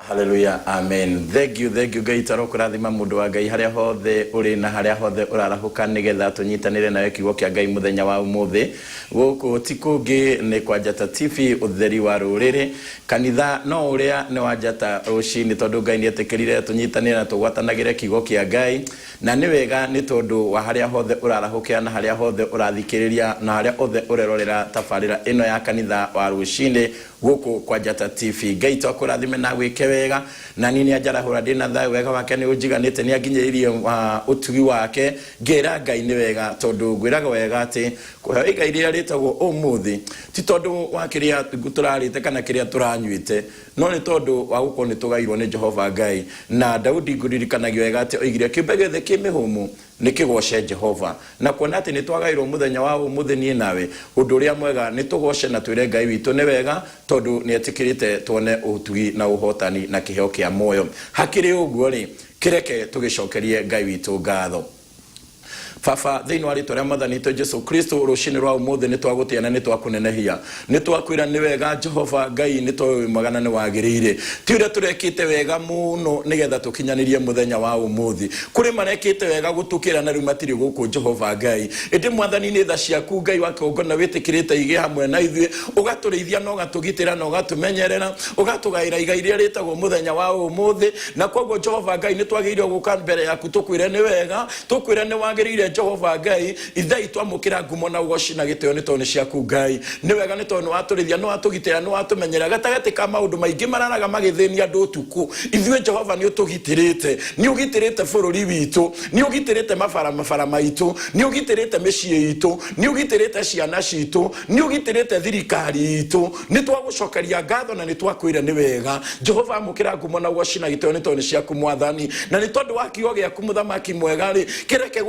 Hallelujah, amen. Thank you, thank you. Ngai taro kũrathima mũndũ wa Ngai harĩa hothe ũrĩ na harĩa hothe ũrarahũka nĩgetha tũnyitanĩre nawe kiugo kĩa Ngai mũthenya wa ũmũthĩ. Gũkũ ti kũngĩ nĩ kwa Njata TV, ũtheri wa rũrĩrĩ. Kanitha no ũrĩa nĩ wa Njata rũcinĩ tondũ Ngai nĩ etĩkĩrire tũnyitanĩre na tũgwatanagĩre kiugo kĩa Ngai. Na nĩ wega nĩ tondũ wa harĩa hothe ũrarahũkĩra na harĩa hothe ũrathikĩrĩria na harĩa hothe ũrerorera tabarĩra ĩno ya kanitha wa rũcinĩ gũkũ kwa Njata TV. Ngai to akũrathime na agwĩke wega. Na niĩ nĩanjarahũra ndĩ na thayũ, wega wake nĩ ũnjiganĩte, nĩ anginyĩrĩirie ũtugi wake. Ngĩra Ngai nĩ wega, tondũ ngwĩraga wega atĩ kũheo igai rĩrĩa rĩtagwo ũmũthĩ ti tondũ wa kĩrĩa tũrarĩte kana kĩrĩa tũranyuĩte, no nĩ tondũ wa gũkorwo nĩ tũgairwo nĩ Jehova Ngai. Na Daudi ngũririkanagia wega atĩ oigire kĩũmbe gĩothe kĩ mĩhũmũ nĩ kĩgoce Jehova. Na kuona atĩ nĩ twagaĩrwo mũthenya wa ũmũthĩ niĩ nawe, ũndũ ũrĩa mwega nĩ tũgoce na twĩre Ngai witũ nĩ wega, tondũ nĩ etĩkĩrĩte tuone ũtugi na ũhotani na kĩheo kĩa muoyo. Hakĩrĩ ũguo rĩ, kĩreke tũgĩcokerie Ngai witũ ngatho. Baba, thĩinĩ wa rĩtwa rĩa Mwathani witũ Jesu Kristo, rũcinĩ rwa ũmũthĩ nĩ twagũtĩa na nĩ twakũnenehia. Nĩ twakwĩra nĩ wega Jehova Ngai, nĩ tũĩ wĩ mwega na nĩ wagĩrĩire. Ti ũrĩa tũrekĩte wega mũno nĩgetha tũkinyanĩrie mũthenya wa ũmũthĩ. Kũrĩ marekĩte wega gũtũkĩra na rĩu matirĩ gũkũ Jehova Ngai. Ĩndĩ Mwathani nĩ tha ciaku Ngai wa kĩgongona wĩtĩkĩrĩte igĩe hamwe na ithuĩ, ũgatũrĩithia na ũgatũgitĩra na ũgatũmenyerera, ũgatũgaĩra igai rĩrĩa rĩtagwo mũthenya wa ũmũthĩ. Na koguo Jehova Ngai nĩ twagĩrĩire gũka mbere yaku tũkwĩre nĩ wega, tũkwĩre nĩ wagĩrĩire Jehova Ngai. Ithe witũ amũkĩra ngumo na ũgoci na gĩtĩo nĩ tondũ nĩ ciaku Ngai. Nĩ wega nĩ tondũ nĩ watũrĩithia, nĩ watũgitĩra, nĩ watũmenyerera gatagatĩ ka maũndũ maingĩ mararaga magĩthĩnia andũ ũtukũ. Ithuĩ Jehova nĩ ũtũgitĩrĩte, nĩ ũgitĩrĩte bũrũri witũ, nĩ ũgitĩrĩte mabara mabara maitũ, nĩ ũgitĩrĩte mĩciĩ itũ, nĩ ũgitĩrĩte ciana citũ, nĩ ũgitĩrĩte thirikari itũ. Nĩ twagũcokeria ngatho na nĩ twakwĩra nĩ wega. Jehova amũkĩra ngumo na ũgoci na gĩtĩo nĩ tondũ nĩ ciaku Mwathani, na nĩ tondũ wa kiugo gĩaku mũthamaki mwega rĩ, kĩreke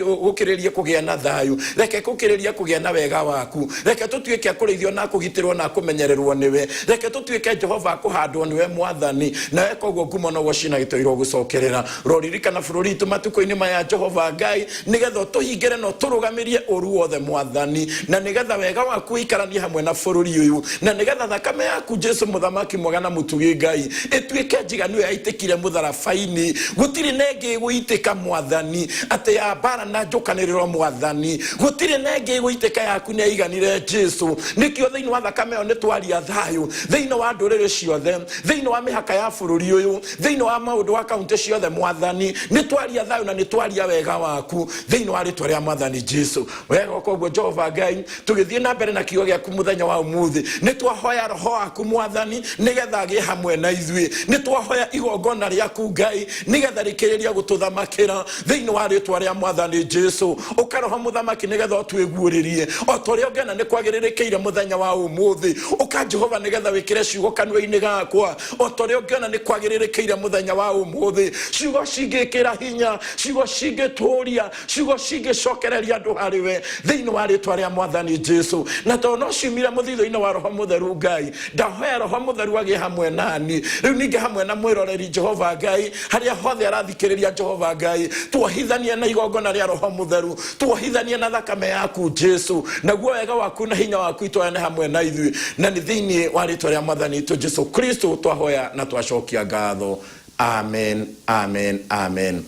gũkĩrĩrie kũgĩa na thayũ, reke gũkĩrĩrie kũgĩa na wega waku, reke tũtuĩke a kũrĩithio na kũgitĩrwo na kũmenyererwo nĩwe, reke tũtuĩke Jehova a kũhandwo nĩwe Mwathani. Nawe koguo ngumo na ũgoci na gĩtĩo irogũcokerera. Roririkana bũrũri witũ matukũ-inĩ maya Jehova Ngai, nĩgetha ũtũhingĩre na ũtũrũgamĩrie ũru wothe Mwathani, na nĩgetha wega waku ũikaranie hamwe na bũrũri ũyũ, na nĩgetha thakame yaku Jesu mũthamaki mwega na mũtugi Ngai ĩtuĩke njiganu yaitĩkire mũtharaba-inĩ. Gũtirĩ na ĩngĩ ĩgũitĩka Mwathani, atĩ ya mbara na njũkanĩrĩro Mwathani, gũtirĩ na ĩngĩ ĩgũitĩka, yaku nĩ yaiganire Jesu. Nĩkĩo thĩinĩ wa thakame ĩyo nĩ twaria thayũ thĩinĩ wa ndũrĩrĩ ciothe, thĩinĩ wa mĩhaka ya bũrũri ũyũ, thĩinĩ wa maũndũ wa kaunti ciothe Mwathani, nĩ twaria thayũ na nĩ twaria wega waku thĩinĩ wa rĩtwa rĩa Mwathani Jesu. Wega koguo Jehova Ngai, tũgĩthiĩ na mbere na kiugo gĩaku mũthenya wa ũmũthĩ, nĩ twahoya roho waku Mwathani nĩgetha agĩe hamwe na ithuĩ. Nĩ twahoya igongona rĩaku Ngai nĩgetha rĩkĩrĩrie gũtũthamakĩra thĩinĩ wa rĩtwa rĩa Mwathani Jesu. Ũka roho mũthamaki nĩgetha ũtwĩguũrĩrie o ta ũrĩa ũngĩona nĩ kwagĩrĩrĩkĩire mũthenya wa ũmũthĩ. Ũka Jehova nĩgetha wĩkĩre ciugo kanua-inĩ gakwa o ta ũrĩa ũngĩona nĩ kwagĩrĩrĩkĩire mũthenya wa ũmũthĩ, ciugo cingĩkĩra hinya, ciugo cingĩtũũria, ciugo cingĩcokereria andũ harĩ we thĩinĩ wa rĩtwa rĩa Mwathani Jesu. Na tondũ no ciumire mũthithũ-inĩ wa roho mũtheru Ngai, ndahoya roho mũtheru agĩe hamwe nani rĩu, ningĩ hamwe na mwĩroreri Jehova Ngai harĩa hothe arathikĩrĩria. Jehova Ngai, tuohithanie na igongona rĩa roho mũtheru, tuohithanie na thakame yaku Jesu, naguo wega waku na hinya waku itwarane hamwe na ithuĩ, na nĩ thĩinĩ wa rĩtwa rĩa Mwathani witũ Jesu Kristo twahoya na twacokia ngatho. Amen, amen, amen.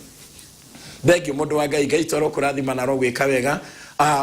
Thengiũ mũndũ wa Ngai. Ngai twarwo kũrathima na arogwĩka wega.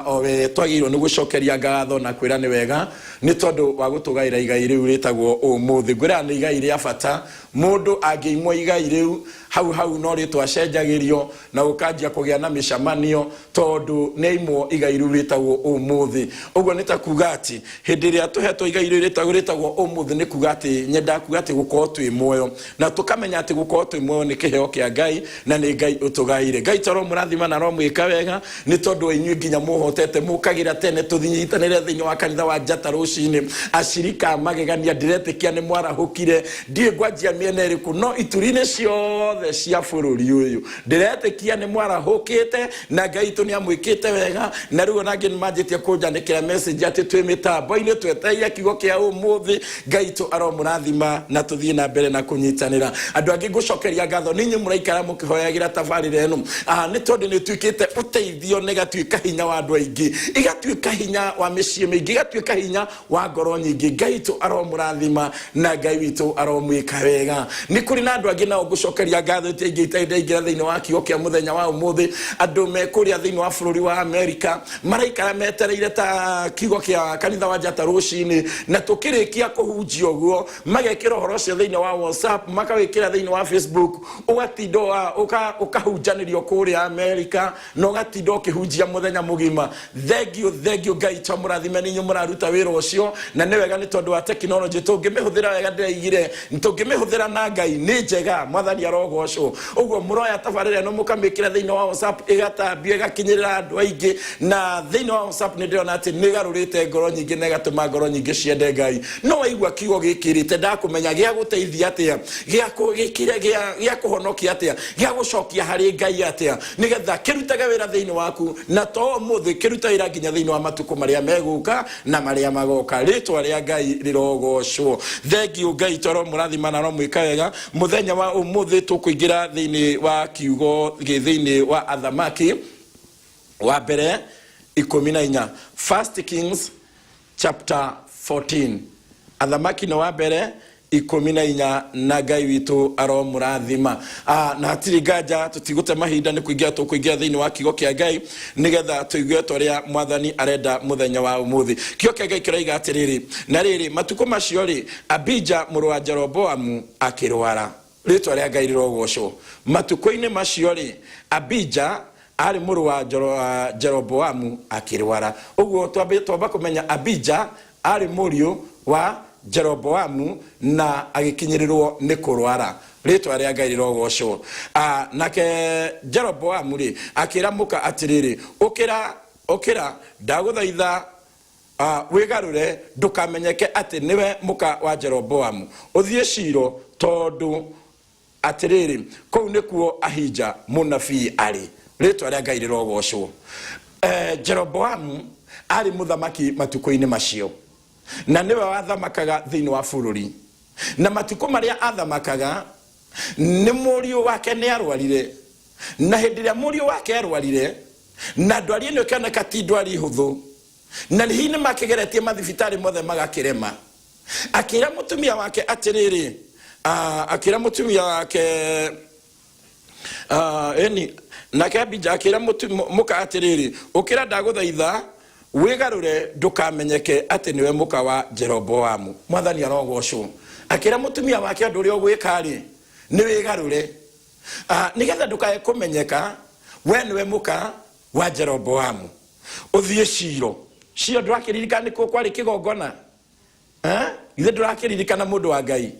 Owe twagĩrĩirwo nĩ gũcokeria ngatho na kwĩra nĩ wega nĩ tondũ wa gũtũgaĩra igai rĩu rĩtagwo ũmũthĩ. Ngwĩraga nĩ igai rĩa bata. Mũndũ angĩimwo igai rĩu hau hau no rĩtwa acenjagĩrio na ũkanjia kũgĩa na mĩcamanio tondũ nĩ aimwo igai rĩu rĩtagwo ũmũthĩ. Ũguo nĩ ta kuga atĩ hĩndĩ ĩrĩa tũhetwo igai rĩu rĩtagwo ũmũthĩ, nĩ kuga atĩ nyendaga kuga atĩ gũkorwo twĩ muoyo na tũkamenya atĩ gũkorwo twĩ muoyo nĩ kĩheo kĩa Ngai na nĩ Ngai ũtũgaire. Ngai toro mũrathima na aromwĩka wega nĩ tondũ wa inyuĩ nginya mũhotete mũkagĩra tene tũthinyitanĩre thĩinĩ wa kanitha wa Njata rũcinĩ. Acirika a magegania, ndĩretĩkia nĩ mwarahũkire, ndiũĩ ngwanjia mĩena ĩrĩkũ, no ituri-inĩ ciothe cia bũrũri ũyũ ndĩretĩkia nĩ mwarahũkĩte na Ngai witũ nĩ amwĩkĩte wega. Na rĩu ona angĩ nĩ manjĩtie kũnjandĩkĩra message atĩ twĩ mĩtambo-inĩ twetereire kiugo kĩa ũmũthĩ. Ngai witũ aromũrathima na tũthiĩ na mbere na kũnyitanĩra. Andũ angĩ ngũcokeria ngatho nĩ inyuĩ mũraikara mũkĩhoyagĩra tabarĩra ĩno, nĩ tondũ nĩ ĩtuĩkĩte ũteithio na ĩgatuĩka hinya wa wa andũ aingĩ, igatuĩka hinya wa mĩciĩ mĩingĩ, igatuĩka hinya wa ngoro nyingĩ. Ngai witũ aromũrathima na Ngai witũ aromwĩka wega. Nĩ kũrĩ na andũ angĩ nao ngũcokeria ngatho iria ingĩ itarĩ ndaingĩra thĩinĩ wa kiugo kĩa mũthenya wa ũmũthĩ. Andũ me kũrĩa thĩinĩ wa bũrũri wa Amerika maraikara metereire ta kiugo kĩa kanitha wa Njata rũcinĩ, na tũkĩrĩkia kũhunjia ũguo magekĩra ũhoro ũcio thĩinĩ wa WhatsApp, makawĩkĩra thĩinĩ wa Facebook, ũgatinda ũkahunjanĩrio kũrĩa Amerika na ũgatinda ũkĩhunjia mũthenya mũgima. Thengiũ, thengiũ, Ngai to mũrathime nĩ inyuĩ mũraruta wĩra ũcio, na nĩ wega nĩ tondũ wa tekinoronjĩ tũngĩmĩhũthĩra wega, ndĩraigire tũngĩmĩhũthĩra na Ngai nĩ njega. Mwathani arogocwo. Ũguo mũroya tabarĩra ĩno mũkamĩkĩra thĩinĩ wa WhatsApp, ĩgatambio ĩgakinyĩrĩra andũ aingĩ, na thĩinĩ wa WhatsApp nĩ ndĩrona atĩ nĩ ĩgarũrĩte ngoro nyingĩ na ĩgatũma ngoro nyingĩ ciende Ngai. No waigua kiugo gĩkĩ rĩ, tendaga kũmenya gĩa gũteithia atĩa, gĩa gĩkĩre gĩa kũhonokia atĩa, gĩa gũcokia harĩ Ngai atĩa, nĩgetha kĩrutage wĩra thĩinĩ waku, na to ũmũthĩ, kĩruta wĩra nginya thĩinĩ wa matukũ marĩa megũka na marĩa magoka. Rĩtwa rĩa Ngai rĩrogocwo. Thengiũ, Ngai toro mũrathima na aromwĩka wega. Mũthenya wa ũmũthĩ tũkũingĩra thĩinĩ wa kiugo gĩ thĩinĩ wa Athamaki wa mbere 14, First Kings chapter 14, Athamaki nĩ wa mbere 14, na Ngai witũ aromũrathima. Na hatirĩ nganja tũtigũte mahinda, nĩ kũingĩra tũkũingĩra thĩinĩ wa kiugo kĩa Ngai nĩgetha tũigue ta ũrĩa Mwathani arenda mũthenya wa ũmũthĩ. Kiugo kĩa Ngai kĩroiga atĩrĩrĩ, na rĩrĩ, matukũ macio rĩ, Abija mũrũ wa Jeroboamu akĩrwara. Rĩtwa rĩa Ngai rĩrogocwo. Matukũ-inĩ macio rĩ, Abija arĩ mũrũ wa Jeroboamu akĩrwara. Ũguo twamba kũmenya Abija arĩ mũriũ wa Jeroboamu na agĩkinyĩrĩrwo nĩ kũrwara. Rĩtwa rĩa Ngai rĩrogocwo. Nake Jeroboamu rĩ, akĩra mũka atĩrĩrĩ, ũkĩra, ũkĩra, ndagũthaitha, wĩgarũre ndũkamenyeke atĩ nĩwe mũka wa Jeroboamu, ũthiĩ Shilo, tondũ atĩrĩrĩ, kũu nĩkuo Ahija mũnabii arĩ. Rĩtwa rĩa Ngai rĩrogocwo. Jeroboamu arĩ mũthamaki matukũ-inĩ macio, na nĩwe wathamakaga thĩinĩ wa bũrũri. Na matukũ marĩa athamakaga, nĩ mũriũ wake nĩ arwarire. Na hĩndĩ ĩrĩa mũriũ wake arwarire, na ndwari ĩno ĩkĩoneka ti ndwari hũthũ, na hihi nĩ makĩgeretie mathibitarĩ mothe magakĩrema, akĩra mũtumia wake atĩrĩrĩ, akĩra mũtumia wake, ĩni, nake Abija akĩra mũka atĩrĩrĩ, ũkĩra, ndagũthaitha, wĩgarũre ndũkamenyeke atĩ nĩwe mũka wa Jeroboamu. Mwathani arogocwo. Akĩra mũtumia wake, ũndũ ũrĩa ũgwĩka-rĩ, nĩ wĩgarũre, nĩgetha ndũkae kũmenyeka we nĩwe mũka wa Jeroboamu, ũthiĩ Shilo. Shilo ndũrakĩririkana nĩkuo kwarĩ kĩgongona? Eh? Githĩ ndũrakĩririkana, mũndũ wa Ngai?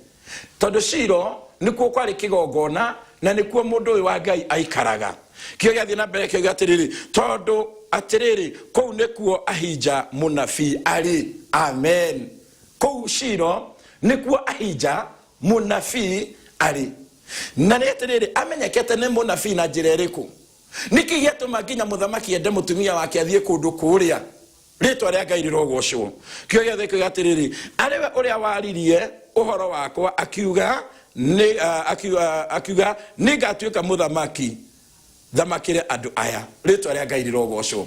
Tondũ Shilo nĩkuo kwarĩ kĩgongona na nĩkuo mũndũ ũyũ wa Ngai aikaraga. Kĩo gĩathiĩ na mbere kĩoiga atĩrĩrĩ, tondũ atĩrĩrĩ, kũu nĩkuo Ahija mũnabii arĩ. Amen. Kũu Shilo nĩkuo Ahija mũnabii arĩ. Na nĩ atĩrĩrĩ, amenyekete nĩ mũnabii na njĩra ĩrĩkũ? Nĩkĩ gĩatũma nginya mũthamaki ende mũtumia wake athiĩ kũndũ kũrĩa? Rĩtwa rĩa Ngai rĩrogocwo. Kĩo gĩothe kĩoiga atĩrĩrĩ, arĩ we ũrĩa waririe ũhoro wakwa akiuga nĩ akiuga nĩ ngatuĩka mũthamaki thamakĩre andũ aya. Rĩtwa rĩa Ngai rĩrogocwo.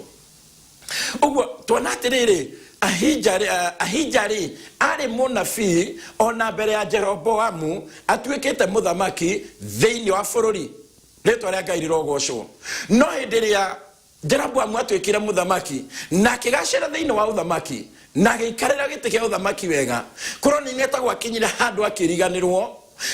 Ũguo tuona atĩrĩrĩ, Ahija rĩ, arĩ mũnabii ona mbere ya Jeroboamu atuĩkĩte mũthamaki thĩinĩ wa bũrũri. Rĩtwa rĩa Ngai rĩrogocwo. No hĩndĩ ĩrĩa Jeroboamu atuĩkire mũthamaki na akĩgacĩra thĩinĩ wa ũthamaki na agĩikarĩra gĩtĩ kĩa ũthamaki wega, kũronania ta gwakinyire handũ akĩriganĩrwo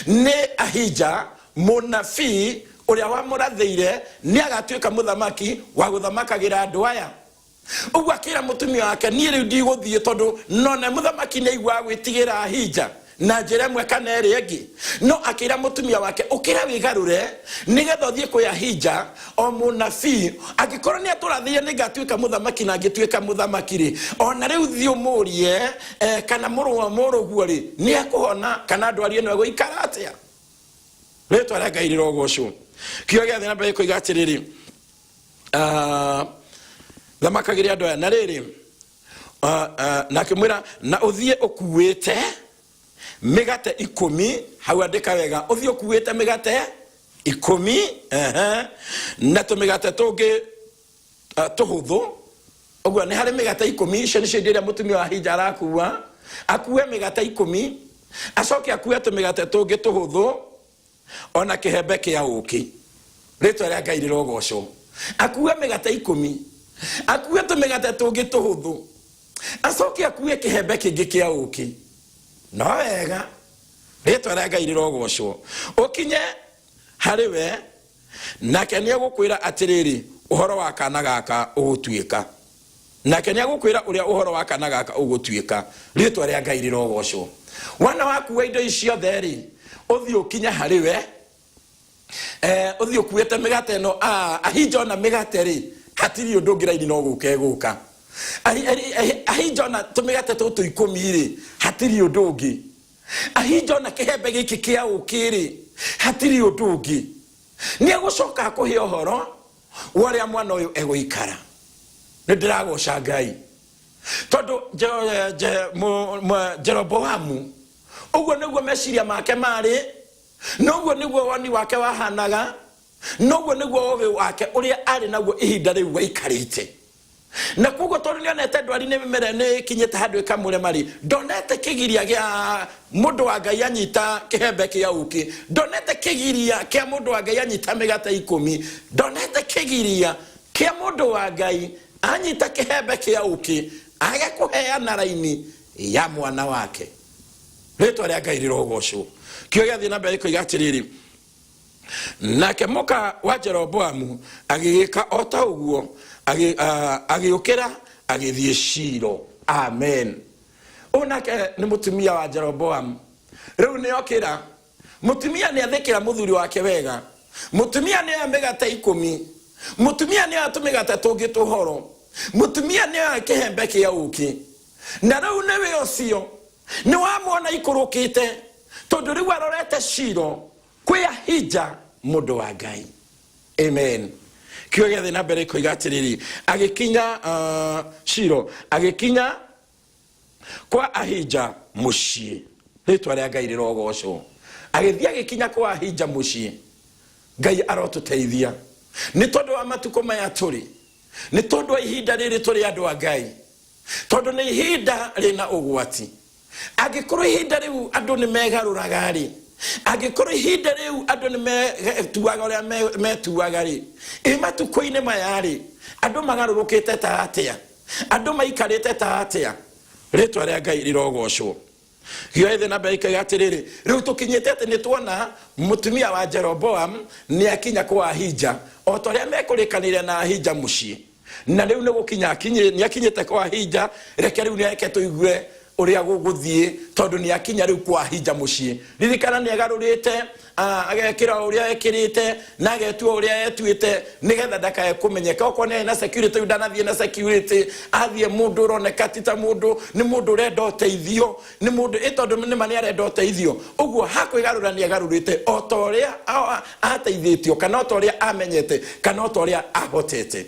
nĩ Ahija mũnabii ũrĩa wamũrathĩire nĩ agatuĩka mũthamaki wa gũthamakagĩra andũ aya. Ũguo akĩra mũtumia wake, niĩ rĩu ndigũthiĩ, tondũ none mũthamaki nĩ aiguaga gwĩtigĩra Ahija na njĩra ĩmwe kana ĩrĩa ĩngĩ. No akĩra mũtumia wake, ũkĩra wĩgarũre nĩgetha ũthiĩ kwĩ Ahija o mũnabii, angĩkorwo nĩ atũrathĩire nĩ ngatuĩka mũthamaki na ngĩtuĩka mũthamaki rĩ, ona rĩu thiĩ ũmũrie, kana mũrũ wa mũrũguo rĩ, nĩ ekũhona kana ndwari ĩno ĩgũikara atĩa. Rĩtwa rĩa Ngai rĩrogocwo. Kiugo gĩathiĩ na mbere kũiga atĩrĩrĩ, thamakagĩre andũ aya. Na rĩrĩ, na akĩmwĩra, na ũthiĩ ũkuĩte mĩgate 10. Hau andĩka wega, ũthiĩ ũkuĩte mĩgate 10, ehe, na tũmĩgate tũngĩ tũhũthũ. Ũguo nĩ harĩ mĩgate ikũmi, icio nĩcio indo iria mũtumia wa Ahija arakua. Akue mĩgate ikũmi, acoke akue tũmĩgate tũngĩ tũhũthũ, ona kĩhembe kĩa ũkĩ. Rĩtwa rĩa Ngai rĩrogocwo. Akue mĩgate ikũmi, akue tũmĩgate tũngĩ tũhũthũ, acoke akue kĩhembe kĩngĩ kĩa ũkĩ. No wega, rĩtwa rĩa Ngai rĩrogocwo. Ũkinye harĩ we, nake nĩ egũkwĩra atĩrĩrĩ, ũhoro wa kana gaka ũgũtuĩka. Nake nĩ egũkwĩra ũrĩa ũhoro wa kana gaka ũgũtuĩka. Rĩtwa rĩa Ngai rĩrogocwo. Wana wakuua indo ici ciothe rĩ, ũthiĩ ũkinye harĩ we, ũthiĩ ũkuĩte mĩgate ĩno. Ahinja ona mĩgate rĩ, hatirĩ ũndũ ũngĩ raini no gũka ĩgũka. Ahinja ona tũmĩgate tũtũ ikũmi rĩ, hatirĩ ũndũ ũngĩ. Ahinja ona kĩhembe gĩkĩ kĩa ũkĩ rĩ, hatirĩ ũndũ ũngĩ. Nĩ egũcoka akũhe ũhoro wa ũrĩa mwana ũyũ egũikara. Nĩ ndĩragoca Ngai tondũ Jeroboamu ũguo nĩguo meciria make marĩ, noguo nĩguo woni wake wahanaga, noguo nĩguo ũgĩ wake ũrĩa arĩ naguo ihinda rĩu waikarĩte. Na koguo tondũ nĩonete ndwari nĩ mĩmera nĩ ĩkinyĩte handũ ĩkamũrema rĩ, ndonete kĩgiria gĩa mũndũ wa Ngai anyita kĩhembe kĩa ũkĩ, ndonete kĩgiria kĩa mũndũ wa Ngai anyita mĩgate ikũmi, ndonete kĩgiria kĩa mũndũ wa Ngai anyita kĩhembe kĩa ũkĩ age kũheana raini ya mwana wake. Rĩtwa rĩa Ngai rĩrogocwo. Kĩo gĩathiĩ na mbere gĩkoiga atĩrĩrĩ, nake mũka wa Jeroboamu agĩgĩka o ta ũguo, agĩũkĩra agĩthiĩ Shilo. Amen. Ũyũ nake nĩ mũtumia wa Jeroboamu. Rĩu nĩ okĩra. Mũtumia nĩ athĩkĩra mũthuri wake wega. Mũtumia nĩ oya mĩgate ikũmi. Mũtumia nĩ oya tũmĩgate tũngĩ tũhoro. Mũtumia nĩ oya kĩhembe kĩa ũkĩ. Na rĩu nĩwe ũcio nĩ wamwona ikũrũkĩte, tondũ rĩu arorete Shilo kwĩ Ahija mũndũ wa Ngai. Amen. Kiugo gĩathiĩ na mbere koiga atĩrĩrĩ, agĩkinya Shilo, agĩkinya kwa Ahija mũciĩ. Rĩtwa rĩa Ngai rĩrogocwo. Agĩthiĩ agĩkinya kwa Ahija mũciĩ. Ngai arotũteithia. Nĩ tondũ wa matukũ maya tũrĩ, nĩ tondũ wa ihinda rĩrĩ tũrĩ andũ a Ngai, tondũ nĩ ihinda rĩna ũgwati. Angĩkorwo ihinda rĩu andũ nĩ megarũraga rĩ, angĩkorwo ihinda rĩu andũ nĩ metuaga ũrĩa metuaga rĩ, ĩ matukũ-inĩ maya rĩ, andũ magarũrũkĩte ta atĩa? Andũ maikarĩte ta atĩa? Rĩtwa rĩa Ngai rĩrogocwo. Gĩothe na mbere ikoiga atĩrĩrĩ, rĩu tũkinyĩte atĩ nĩ tuona mũtumia wa Jeroboam nĩ akinya kwa Ahija o ta ũrĩa mekũrĩkanĩire na Ahija mũciĩ. Na rĩu nĩ gũkinya nĩ akinyĩte kwa Ahija. Reke rĩu nĩ reke tũigue ũrĩa gũgũthiĩ, tondũ nĩ akinya rĩu kwa Ahija mũciĩ. Ririkana nĩ agarũrĩte, agekĩra ũrĩa ekĩrĩte na agetua ũrĩa etuĩte, nĩgetha ndakae kũmenyeka. Okorwo nĩ arĩ na security, rĩu ndanathiĩ na security, athiĩ mũndũ ũroneka ti ta mũndũ, nĩ mũndũ ũrenda ũteithio, nĩ mũndũ ĩ tondũ nĩ ma nĩ arenda ũteithio. Ũguo hakwĩgarũra nĩ agarũrĩte o ta ũrĩa ateithĩtio, kana o ta ũrĩa amenyete, kana o ta ũrĩa ahotete.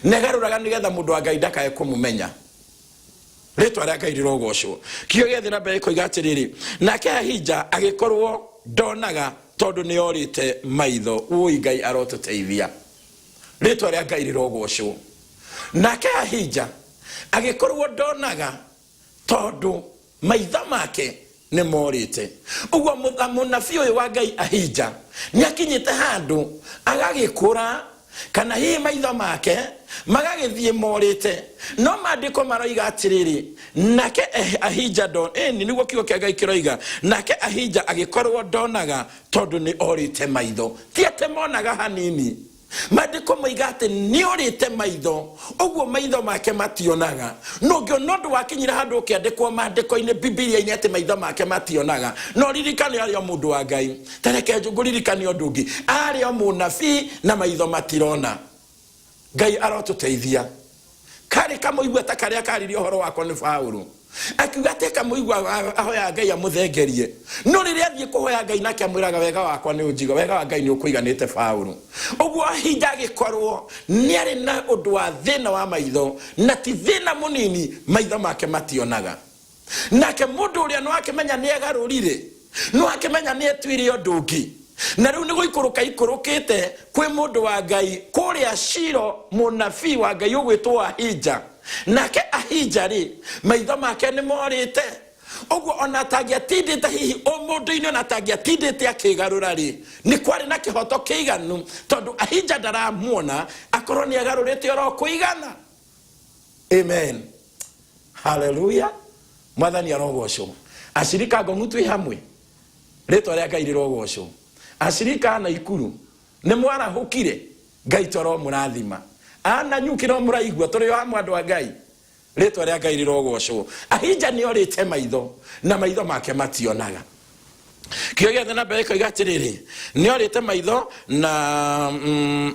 Nĩ agarũraga nĩgetha mũndũ wa Ngai ndakae kũmũmenya. Rĩtwa rĩa Ngai rĩrogocwo. Kiugo gĩathiĩ na mbere gĩkoiga atĩrĩrĩ, nake Ahija agĩkorwo ndonaga tondũ nĩ orĩte maitho. Wũi Ngai arotũteithia. Rĩtwa rĩa Ngai rĩrogocwo. Nake Ahija agĩkorwo ndonaga tondũ maitho make nĩ morĩte. Ũguo mũnabii ũyũ wa Ngai Ahija nĩ akinyĩte handũ agagĩkũra, kana hihi maitho make magagĩthiĩ morĩte. No maandĩko maroiga atĩrĩrĩ, nake Ahija ndo, ĩni nĩguo kiugo kĩa Ngai kĩroiga, nake Ahija agĩkorwo ndonaga tondũ nĩ orĩte maitho. Ti atĩ monaga hanini. Maandĩko moiga atĩ nĩ orĩte maitho, ũguo maitho make mationaga. No ũngĩona ũndũ wakinyire handũ ũkĩandĩkwo maandĩko-inĩ Bibilia-inĩ atĩ maitho make mationaga, no ririkane arĩ o mũndũ wa Ngai. Ta reke ngũririkanie ũndũ ũngĩ, arĩ o mũnabii na maitho matirona. Ngai arotũteithia. Karĩ kamũigua ta karĩa karirie ũhoro wakwa nĩ Paũlũ, akiuga atĩ kamũigua ahoya Ngai amũthengerie, no rĩrĩa athiĩ kũhoya Ngai nake amwĩraga wega wakwa nĩ ũnjiga, wega wa Ngai nĩ ũkũiganĩte Paũlũ. Ũguo Ahija agĩkorwo nĩ arĩ na ũndũ wa thĩna wa maitho, na ti thĩna mũnini, maitho make mationaga. Nake mũndũ ũrĩa no akĩmenya nĩ egarũrire, no akĩmenya nĩ etuire ũndũ ũngĩ, na rĩu nĩ gũikũrũka ikũrũkĩte kwĩ mũndũ wa Ngai kũrĩa. Kũrĩa Shilo mũnabii wa Ngai ũgwĩtwo Ahija. Nake Ahija rĩ, maitho make nĩ morĩte. Ũguo ona atangĩatindĩte hihi ũmũndũ-inĩ, ona atangĩatindĩte akĩgarũra rĩ, nĩ kwarĩ na kĩhoto kĩiganu, tondũ Ahija ndaramuona akorwo nĩ agarũrĩte oro kũigana. Amen, haleluya, Mwathani arogocwo. Acirika ngong'u twĩ hamwe, rĩtwa rĩa Ngai rĩrogocwo. Acirika a Naikuru nĩ mwarahũkire, Ngai toro mũrathima. Ana nyuki no mũraigua tũrĩ o hamwe, andũ a Ngai, rĩtwa rĩa Ngai rĩrogocwo. Ahija nĩ orĩte maitho na maitho make mationaga. Kĩo gĩothe na mbere ĩkoiga atĩrĩrĩ, nĩ orĩte maitho na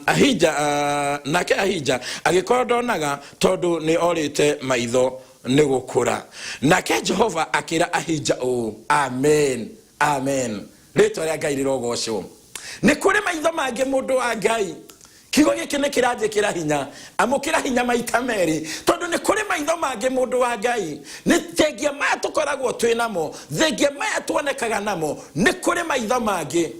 Ahija, nake Ahija agĩkorwo ndonaga tondũ nĩ orĩte maitho nĩ gũkũra. Nake Jehova akĩra Ahija ũũ. Amen, amen, rĩtwa rĩa Ngai rĩrogocwo. Nĩ kũrĩ maitho mangĩ, mũndũ wa Ngai. Kiugo gĩkĩ nĩ kĩranjĩkĩra hinya, amũkĩra hinya maita merĩ, tondũ nĩ kũrĩ maitho mangĩ, mũndũ wa Ngai. Nĩ thengia maya tũkoragwo twĩ namo, thengia maya tuonekaga namo, nĩ kũrĩ maitho mangĩ.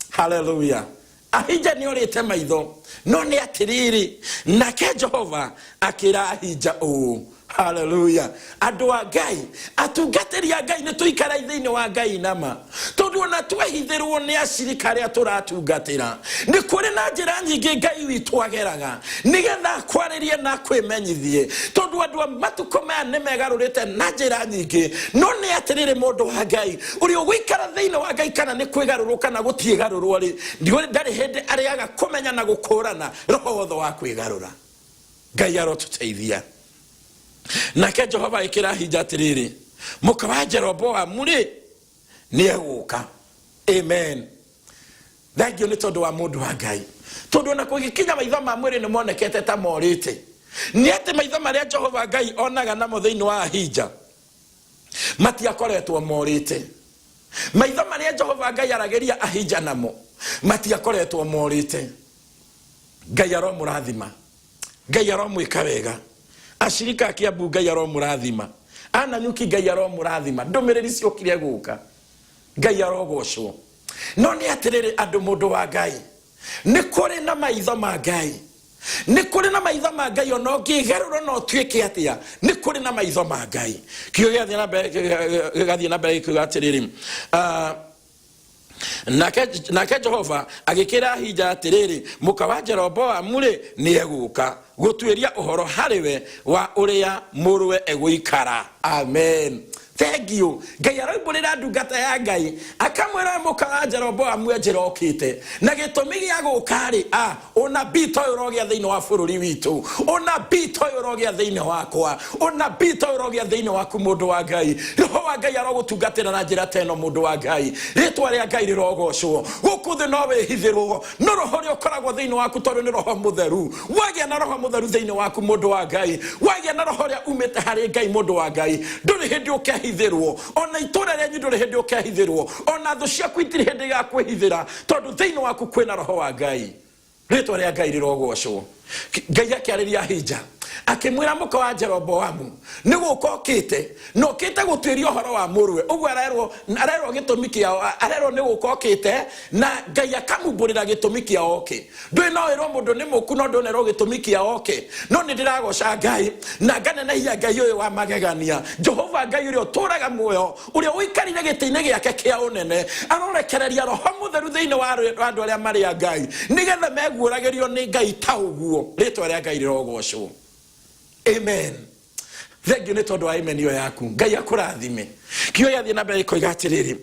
Haleluya. Ahija nĩ orĩte maitho, no nĩ atĩrĩrĩ, nake Jehova akĩra Ahija ũũ. Haleluya. Andũ a Ngai, atungatĩri a Ngai, nĩ tũikara thĩinĩ wa Ngai nama, tondũ ona twehithĩrwo nĩ acirika arĩa tũratungatĩra, nĩ kũrĩ na njĩra nyingĩ Ngai witũ ageraga nĩgetha akwarĩrie na akwĩmenyithie, tondũ andũ a matukũ maya nĩ megarũrĩte na njĩra nyingĩ. No nĩ atĩrĩrĩ, mũndũ wa Ngai ũrĩa ũgũikara thĩinĩ wa Ngai, kana nĩ kwĩgarũrwo kana gũtiĩgarũrwo rĩ, ndarĩ hĩndĩ arĩaga kũmenya na gũkũrana roho wothe wa kwĩgarũra. Ngai arotũteithia. Nake Jehova ĩkĩra Ahija atĩrĩrĩ, mũka wa Jeroboamu rĩ, nĩ egũka. Amen. Thengio nĩ tondũ wa mũndũ wa Ngai, tondũ ona kũgĩkinya maitho ma mwĩrĩ nĩ monekete ta morĩte, nĩ atĩ maitho marĩa Jehova Ngai onaga namo thĩinĩ wa Ahija matiakoretwo morĩte. Maitho marĩa Jehova Ngai aragĩria Ahija namo matiakoretwo morĩte. Ngai aromũrathima, Ngai aromwĩka wega. Acirika a Kiambu, Ngai aromũrathima. Ananyuki, Ngai aromũrathima. Ndũmĩrĩri ciokire gũka, Ngai arogocwo. No nĩ atĩrĩrĩ, andũ, mũndũ wa Ngai, nĩ kũrĩ na maitho ma Ngai, nĩ kũrĩ na maitho ma Ngai. Ona ũngĩgarũrwo na ũtuĩke atĩa, nĩ kũrĩ na maitho ma Ngai. Kiugo gĩgathiĩ na mbere, gĩgathiĩ na mbere gĩkiuga atĩrĩrĩ, nake Jehova agĩkĩra Ahija atĩrĩrĩ, mũka wa Jeroboamu rĩ, nĩ egũka gũtuĩria ũhoro harĩ we wa ũrĩa mũrũwe egũikara. Amen. Thengiũ. Ngai aroimbũrĩra ndungata ya Ngai, akamwĩra mũka wa Jeroboamu enjĩra okĩte na gĩtũmi gĩa gũka rĩ, a ũnabii ta ũyũ ũrogĩa thĩinĩ wa bũrũri witũ, ũnabii ta ũyũ ũrogĩa thĩinĩ wakwa, ũnabii ta ũyũ ũrogĩa thĩinĩ waku, mũndũ wa Ngai. Roho wa Ngai arogũtungatĩra na njĩra ta ĩno, mũndũ wa Ngai. Rĩtwa rĩa Ngai rĩrogocwo. Gũkũ thĩ no wĩhithĩrwo, no roho ũrĩa ũkoragwo thĩinĩ waku, tondũ nĩ roho mũtheru, wagĩa na roho mũtheru thĩinĩ waku, mũndũ wa Ngai, wagĩa na roho ũrĩa umĩte harĩ Ngai, mũndũ wa Ngai, ndũrĩ hĩndĩ ũkehithĩrwo. Ona itũra rĩanyu ndũrĩ hĩndĩ ũkehithĩrwo, ona thũ ciaku itirĩ hĩndĩ igakwĩhithĩra, tondũ thĩinĩ waku kwĩna roho wa Ngai. Rĩtwa rĩa Ngai rĩrogocwo. Ngai akĩarĩria Ahija, akĩmwĩra mũka wa Jeroboamu nĩ gũka okĩte, na okĩte gũtuĩria ũhoro wa mũrũwe. Ũguo arerwo gĩtũmi kĩao, arerwo nĩ gũka okĩte, na Ngai akamumbũrĩra gĩtũmi kĩa oke. Ndũĩ no ĩrwo mũndũ nĩ mũku, no ndũnerwo gĩtũmi kĩa oke. No nĩ ndĩragoca Ngai na nganenehia Ngai ũyũ wa magegania, Jehova Ngai ũrĩa ũtũraga muoyo, ũrĩa ũikarire gĩtĩ-inĩ gĩake kĩa ũnene. Arorekereria roho mũtheru thĩinĩ wa andũ arĩa marĩ a Ngai, nĩgetha meguũragĩrio nĩ Ngai ta ũguo. Rĩtwa rĩa Ngai rĩrogocwo. Amen. Thengio nĩ tondũ wa amen ĩyo yaku. Ngai akũrathime. Kiugo gĩathiĩ na mbere gĩkoiga atĩrĩrĩ,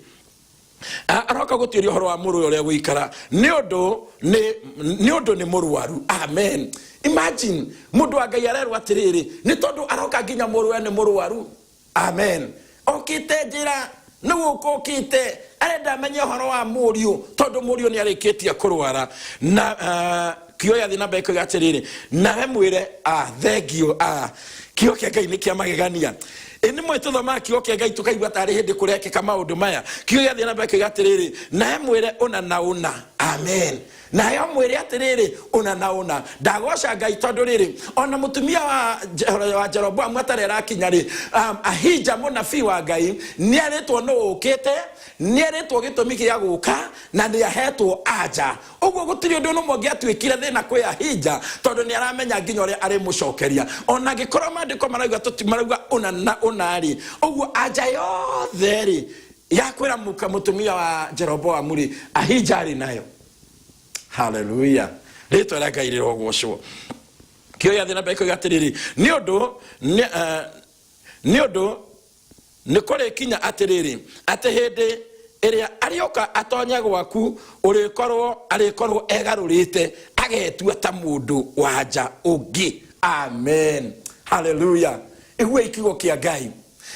aroka gũtuĩria ũhoro wa mũrũ ũrĩa gũikara, nĩ ũndũ nĩ mũrwaru. Amen. Imagine, mũndũ wa Ngai arerwo atĩrĩrĩ, nĩ tondũ aroka nginya mũrũwe nĩ mũrwaru. Amen. Okĩte njĩra nĩ gũka okĩte, arenda amenye ũhoro wa mũriũ, tondũ mũriũ nĩ arĩkĩtie kũrwara. Na kiugo gĩathiĩ na mbere kuga atĩrĩrĩ, nawe mwĩre thengio. Kiugo kĩa Ngai nĩ kĩa magegania. Ĩ nĩ mwe tũthomaga kiugo kĩa Ngai tũkaigua tarĩ hĩndĩ kũrekĩka maũndũ maya. Kiugo gĩathiĩ na mbere kuga atĩrĩrĩ, nawe mwĩre ũna na ũna. Amen. Nawe mwĩre atĩrĩrĩ, ũna na ũna. Ndagoca Ngai tondũ rĩrĩ, ona mũtumia wa Jeroboamu atarĩ arakinya rĩ, Ahija mũnabii wa Ngai nĩ arĩtwo nũ ũkĩte. Nĩerĩtwo gĩtũmi gĩa gũka na nĩahetwo anja. Ũguo gũtirĩ ũndũ ũmwe ũngĩatuĩkire thĩna kwĩ Ahija, tondũ nĩ aramenya nginya ũrĩa arĩmũcokeria. Ona angĩkorwo maandĩko marauga tũti marauga ũna na ũna rĩ, ũguo anja yothe rĩ ya kwĩra mũka mũtumia wa Jeroboamu rĩ, Ahija arĩ nayo. Haleluya, rĩtwa rĩa Ngai rĩrogocwo. Kĩo gĩathiĩ na mbere koiga atĩrĩrĩ, nĩ ũndũ nĩ ũndũ nĩ kũrĩkinya atĩrĩrĩ, atĩ hĩndĩ ĩrĩa arĩũka atonye gwaku, ũrĩkorwo arĩkorwo egarũrĩte agetua ta mũndũ wa nja ũngĩ. Amen, haleluya. Iguai kiugo kĩa Ngai.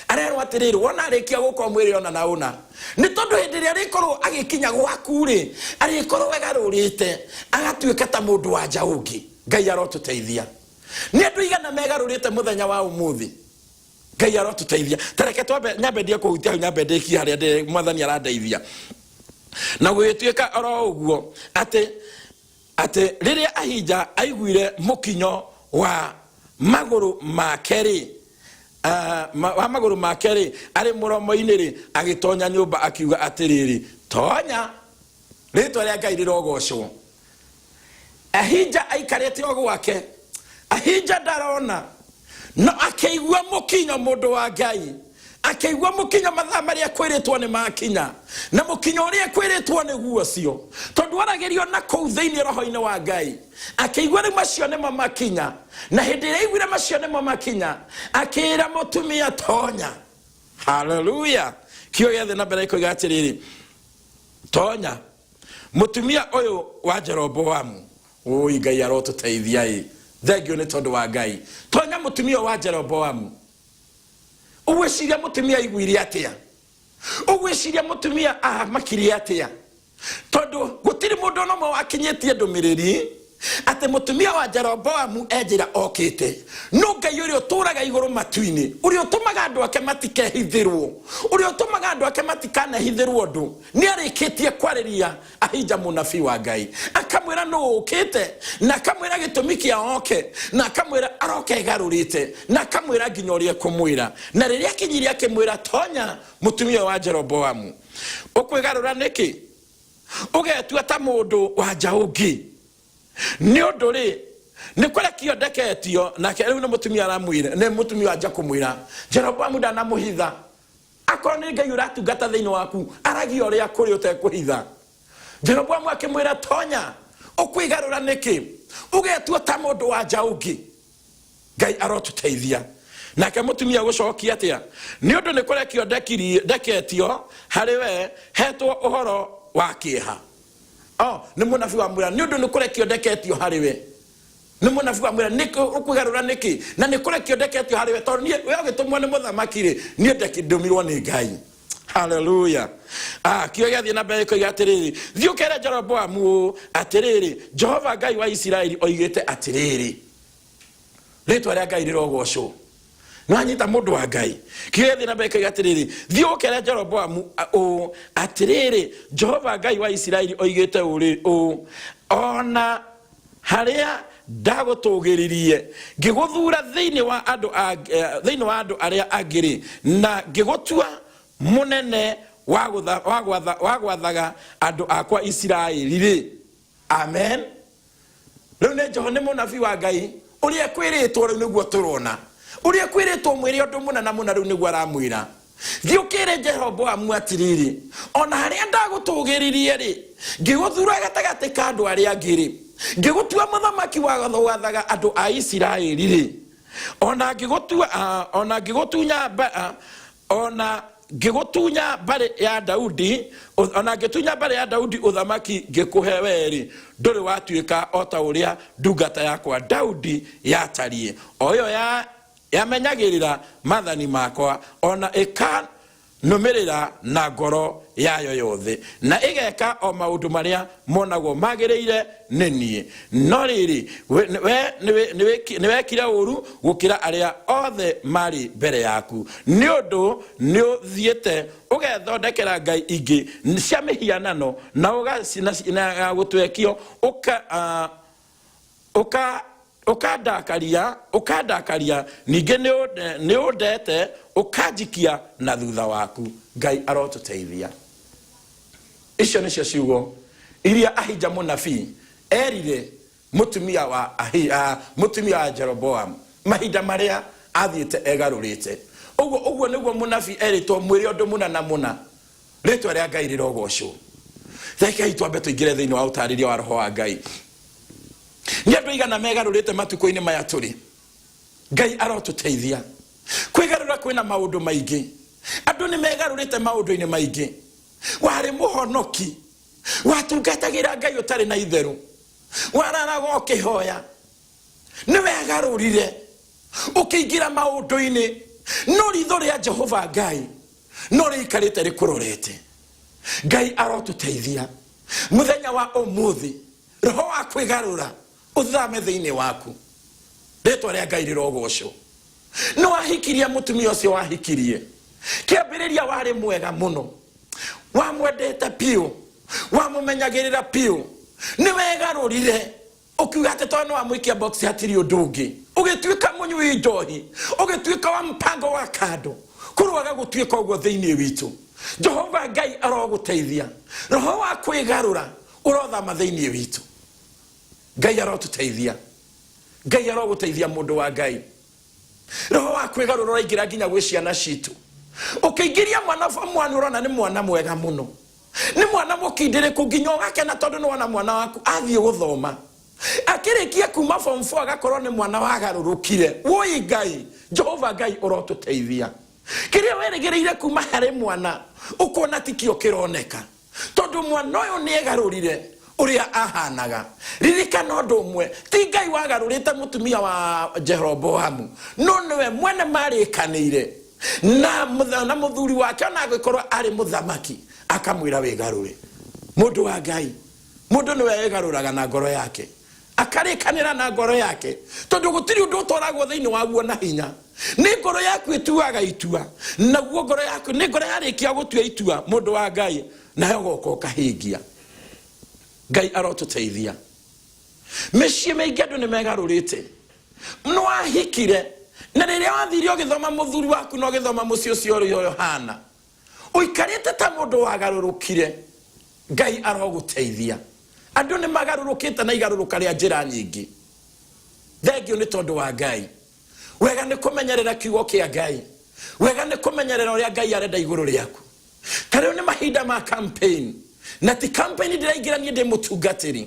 Arerwo atĩrĩrĩ, wona arĩkia gũka ũmwĩre ona na ũna, nĩ tondũ hĩndĩ ĩrĩa arĩkorwo agĩkinya gwaku rĩ, arĩkorwo egarũrĩte agatuĩka ta mũndũ wa nja ũngĩ. Ngai arotũteithia. Nĩ andũ igana megarũrĩte mũthenya wa ũmũthĩ? Ngai arotũteithia. Tareke twambe nyambe ndie kũhutia hau, nyambe ndĩkie harĩa ndĩ mwathani arandeithia. Na gũgĩtuĩka oro ũguo atĩ rĩrĩa Ahija aiguire mũkinyo wa magũrũ make rĩ, wa magũrũ make rĩ, arĩ mũromo-inĩ rĩ, agĩtonya nyũmba akiuga atĩrĩrĩ, tonya. Rĩtwa rĩa Ngai rĩrogocwo. Ahija aikarĩte o gwake, Ahija ndarona, no akĩigua mũkinyo mũndũ wa Ngai, akĩigua mũkinyo mathaa marĩa kwĩrĩtwo nĩ makinya, na mũkinyo ũrĩa kwĩrĩtwo nĩguo ũcio, tondũ aragĩrio na kũu thĩinĩ roho-inĩ wa Ngai. Akĩigua rĩu macio nĩmo makinya, na hĩndĩ ĩrĩa aiguire macio nĩmo makinya, akĩĩra mũtumia tonya. Haleluya. Kĩo gĩathiĩ na mbere koiga atĩrĩrĩ, tonya mũtumia ũyũ wa Jeroboamu. Ũi, Ngai arotũteithia. Ĩ thengio nĩ tondũ wa Ngai. Tonya mũtumia wa Jeroboamu. Ũgwĩciria mũtumia aiguire atĩa? Ũgwĩciria mũtumia amakirie atĩa? Tondũ gũtirĩ mũndũ ona ũmwe wakinyĩtie ndũmĩrĩri atĩ mũtumia wa Jeroboamu e njĩra okĩte. No Ngai ũrĩa ũtũraga igũrũ matu-inĩ, ũrĩa ũtũmaga andũ ake matikehithĩrwo, ũrĩa ũtũmaga andũ ake matikanehithĩrwo ũndũ, nĩ arĩkĩtie kwarĩria Ahija mũnabii wa Ngai, akamwĩra nũ ũkĩte, na akamwĩra gĩtũmi kĩa oke, na akamwĩra aroka egarũrĩte, na akamwĩra nginya ũrĩa ekũmwĩra. Na rĩrĩa akinyirie akĩmwĩra, tonya mũtumia wa Jeroboamu, ũkwĩgarũra nĩkĩ ũgetua ta mũndũ wa nja ũngĩ? Nĩ ũndũ rĩ, nĩ kũrekio ndeketio. Nake rĩu nĩ mũtumia aramwĩra, nĩ mũtumia wa nja kũmwĩra Jeroboamu ndanamũhitha. Akorwo nĩ Ngai ũratungata thĩinĩ waku, aragia ũrĩa kũrĩ ũtekũhitha. Jeroboamu akĩmwĩra, tonya, ũkwĩgarũra nĩkĩ ũgetua ta mũndũ wa nja ũngĩ? Ngai arotũteithia. Nake mũtumia gũcokia atĩa? Nĩ ũndũ nĩ kũrekio ndeketio harĩ we hetwo ũhoro wa kĩeha. O nĩ mũnabii wa mwĩra, nĩ ũndũ nĩ kũrekio ndeketio harĩ we. Nĩ mũnabii wa mwĩra, nĩkĩ ũkwĩgarũra nĩkĩ na nĩ kũrekio ndeketio harĩ we? Tondũ niĩ we ũgĩtũmwo nĩ mũthamaki rĩ, niĩ ndũmirwo nĩ Ngai. Haleluya. Kĩo gĩathiĩ na mbere koiga atĩrĩrĩ, thiĩ ũkere Jeroboamu ũũ atĩrĩrĩ, Jehova Ngai wa Isiraeli oigĩte atĩrĩrĩ. Rĩtwa rĩa Ngai rĩrogocwo. Nĩwanyita mũndũ wa Ngai? Kĩo gĩathiĩ na mbere koiga atĩrĩrĩ, thiĩ ũkere Jeroboamu ũũ atĩrĩrĩ, Jehova Ngai wa Isiraeli oigĩte ũũ, ona harĩa ndagũtũgĩririe ngĩgũthura thĩinĩ wa andũ thĩinĩ wa andũ arĩa angĩ rĩ, na ngĩgũtua mũnene wa gwathaga andũ akwa Isiraeli rĩ. Amen. Rĩu nĩ Jeho nĩ mũnabii wa Ngai, ũrĩa kwĩrĩtwo rĩu nĩguo tũrona, ũrĩa kwĩrĩtwo mwĩre ũndũ mũna na mũna, rĩu nĩguo aramwĩra, thiĩ ũkĩre Jeroboamu atĩrĩrĩ, ona harĩa ndagũtũgĩririe rĩ, ngĩgũthura gatagatĩ ka andũ arĩa angĩ rĩ, ngĩgũtua mũthamaki wa gwathaga andũ a Isiraeli rĩ, ona ngĩgũtua ona ngĩgũtunya ona ngĩgũtunya mbarĩ ya Daudi, ona ngĩtunya mbarĩ ya Daudi ũthamaki ngĩkũhe we-rĩ, ndũrĩ watuĩka o ta ũrĩa ndungata yakwa Daudi yatariĩ, o ĩyo ya yamenyagĩrĩra maathani makwa, ona ĩkanũmĩrĩra na ngoro yayo yothe, na ĩgeka o maũndũ marĩa monagwo magĩrĩire nĩ niĩ. No rĩrĩ, we nĩwekire ũũru gũkĩra arĩa othe marĩ mbere yaku, nĩ ũndũ nĩũthiĩte ũgethondekera ngai ingĩ cia mĩhianano na ya gũtwekio, ũka ũkandakaria ũkandakaria, ningĩ nĩ ũndete ũkanjikia na thutha waku. Ngai arotũteithia. Icio nĩcio ciugo iria Ahija mũnabii erire mũtumia wa Ahi, mũtumia wa Jeroboam mahinda marĩa athiĩte egarũrĩte. Ũguo ũguo nĩguo mũnabii erĩtwo mwĩre ũndũ mũna na mũna. Rĩtwa rĩa Ngai rĩrogocwo. Rekei twambe tũingĩre thĩinĩ wa ũtarĩria wa roho wa Ngai. Nĩ andũ aigana megarũrĩte matukũ-inĩ maya tũrĩ? Ngai arotũteithia. Kwĩgarũra kwĩna maũndũ maingĩ. Andũ nĩ megarũrĩte maũndũ-inĩ maingĩ. Warĩ mũhonoki, watungatagĩra Ngai ũtarĩ na itherũ, wararaga ũkĩhoya, nĩ wegarũrire ũkĩingĩra maũndũ-inĩ, no ritho rĩa Jehova Ngai no rĩikarĩte rĩkũrorete. Ngai arotũteithia mũthenya wa ũmũthĩ, roho wa kwĩgarũra ũthame thĩinĩ waku. Rĩtwa rĩa Ngai rĩrogocwo. Nĩ wahikirie mũtumia ũcio wahikirie, kĩambĩrĩria warĩ mwega mũno, wamwendete biũ, wamũmenyagĩrĩra biũ, nĩ wegarũrire ũkiuga atĩ tondũ nĩ wamũikia box hatirĩ ũndũ ũngĩ, ũgĩtuĩka mũnyui njohi, ũgĩtuĩka wa mpango wa kando. Kũrwaga gũtuĩka ũguo thĩinĩ witũ. Jehova Ngai arogũteithia, roho wa kwĩgarũra ũrothama thĩinĩ witũ. Ngai arotũteithia. Ngai arogũteithia mũndũ wa Ngai. Roho wa kwĩgarũra ũraingĩra nginya gwĩ ciana citũ. Ũkĩingĩria mwana form one ũrona nĩ mwana mwega mũno, nĩ mwana mũkindĩrĩku, nginya ũgakena tondũ nĩ wona mwana waku athiĩ gũthoma. Akĩrĩkia kuma form 4 agakorwo nĩ mwana wagarũrũkire. Woi Ngai, Jehova Ngai ũrotũteithia. Kĩrĩa werĩgĩrĩire kuma harĩ mwana ũkona tikĩo kĩroneka, tondũ mwana ũyũ nĩ egarũrire ũrĩa ahanaga. Ririkana ũndũ ũmwe, ti Ngai wagarũrĩte mũtumia wa Jeroboamu, no nĩwe mwene marĩkanĩire na mũthuri wake, ona angĩkorwo arĩ mũthamaki, akamwĩra wĩgarũre. Mũndũ wa Ngai, mũndũ nĩwe wĩgarũraga na ngoro yake, akarĩkanĩra na ngoro yake, tondũ gũtirĩ ũndũ ũtwaragwo thĩinĩ waguo na hinya. Nĩ ngoro yaku ĩtuaga itua, naguo ngoro yaku nĩ ngoro yarĩkia gũtua itua, mũndũ wa Ngai, nayo ũgoka ũkahingia. Ngai arotũteithia. Mĩciĩ mĩingĩ andũ nĩ megarũrĩte. Nĩ wahikire, na rĩrĩa wathire ũgĩthoma mũthuri waku na ũgĩthoma mũciĩ ũcio ũrĩa ũhana, ũikarĩte ta mũndũ wagarũrũkire. Ngai arogũteithia. Andũ nĩ magarũrũkĩte na igarũrũka rĩa njĩra nyingĩ. Thengiũ nĩ tondũ wa Ngai. Wega nĩ kũmenyerera kiugo kĩa Ngai. Wega nĩ kũmenyerera ũrĩa Ngai arenda igũrũ rĩaku. Ta rĩu nĩ mahinda ma campaign, na ti campaign ndĩraingĩra niĩ ndĩ mũtungatĩri,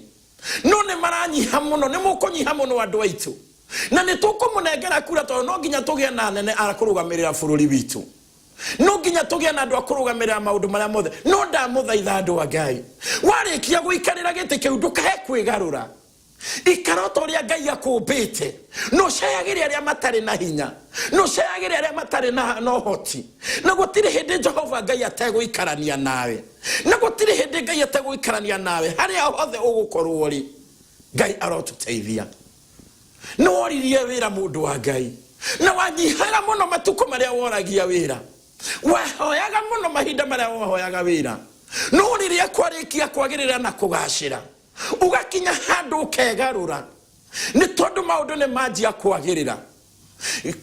no nĩ maranyiha mũno, nĩ mũkũnyiha mũno andũ aitũ, na nĩ tũkũmũnengera kura, tondũ no nginya tũgĩe na anene a kũrũgamĩrĩra bũrũri witũ, no nginya tũgĩe na andũ a kũrũgamĩrĩra maũndũ marĩa mothe. No ndamũthaitha andũ a Ngai, warĩkia gũikarĩra gĩtĩ kĩu ndũkae kwĩgarũra. Ikara ota ũrĩa Ngai akũmbĩte, na ũcayagĩre arĩa matarĩ na hinya, na ũcayagĩre arĩa matarĩ na ũhoti. Na gũtirĩ hĩndĩ Jehova Ngai ategũikarania nawe, na gũtirĩ hĩndĩ Ngai ategũikarania nawe harĩa hothe ũgũkorwo ũrĩ. Ngai arotũteithia. Nĩ woririe wĩra mũndũ wa Ngai, na wanyihaga mũno matukũ marĩa woragia wĩra, wahoyaga mũno mahinda marĩa wahoyaga wĩra, no rĩrĩa kwarĩkia kwagĩrĩra na kũgacĩra, ũgakinya handũ ũkegarũra, nĩ tondũ maũndũ nĩ manjia kwagĩrĩra.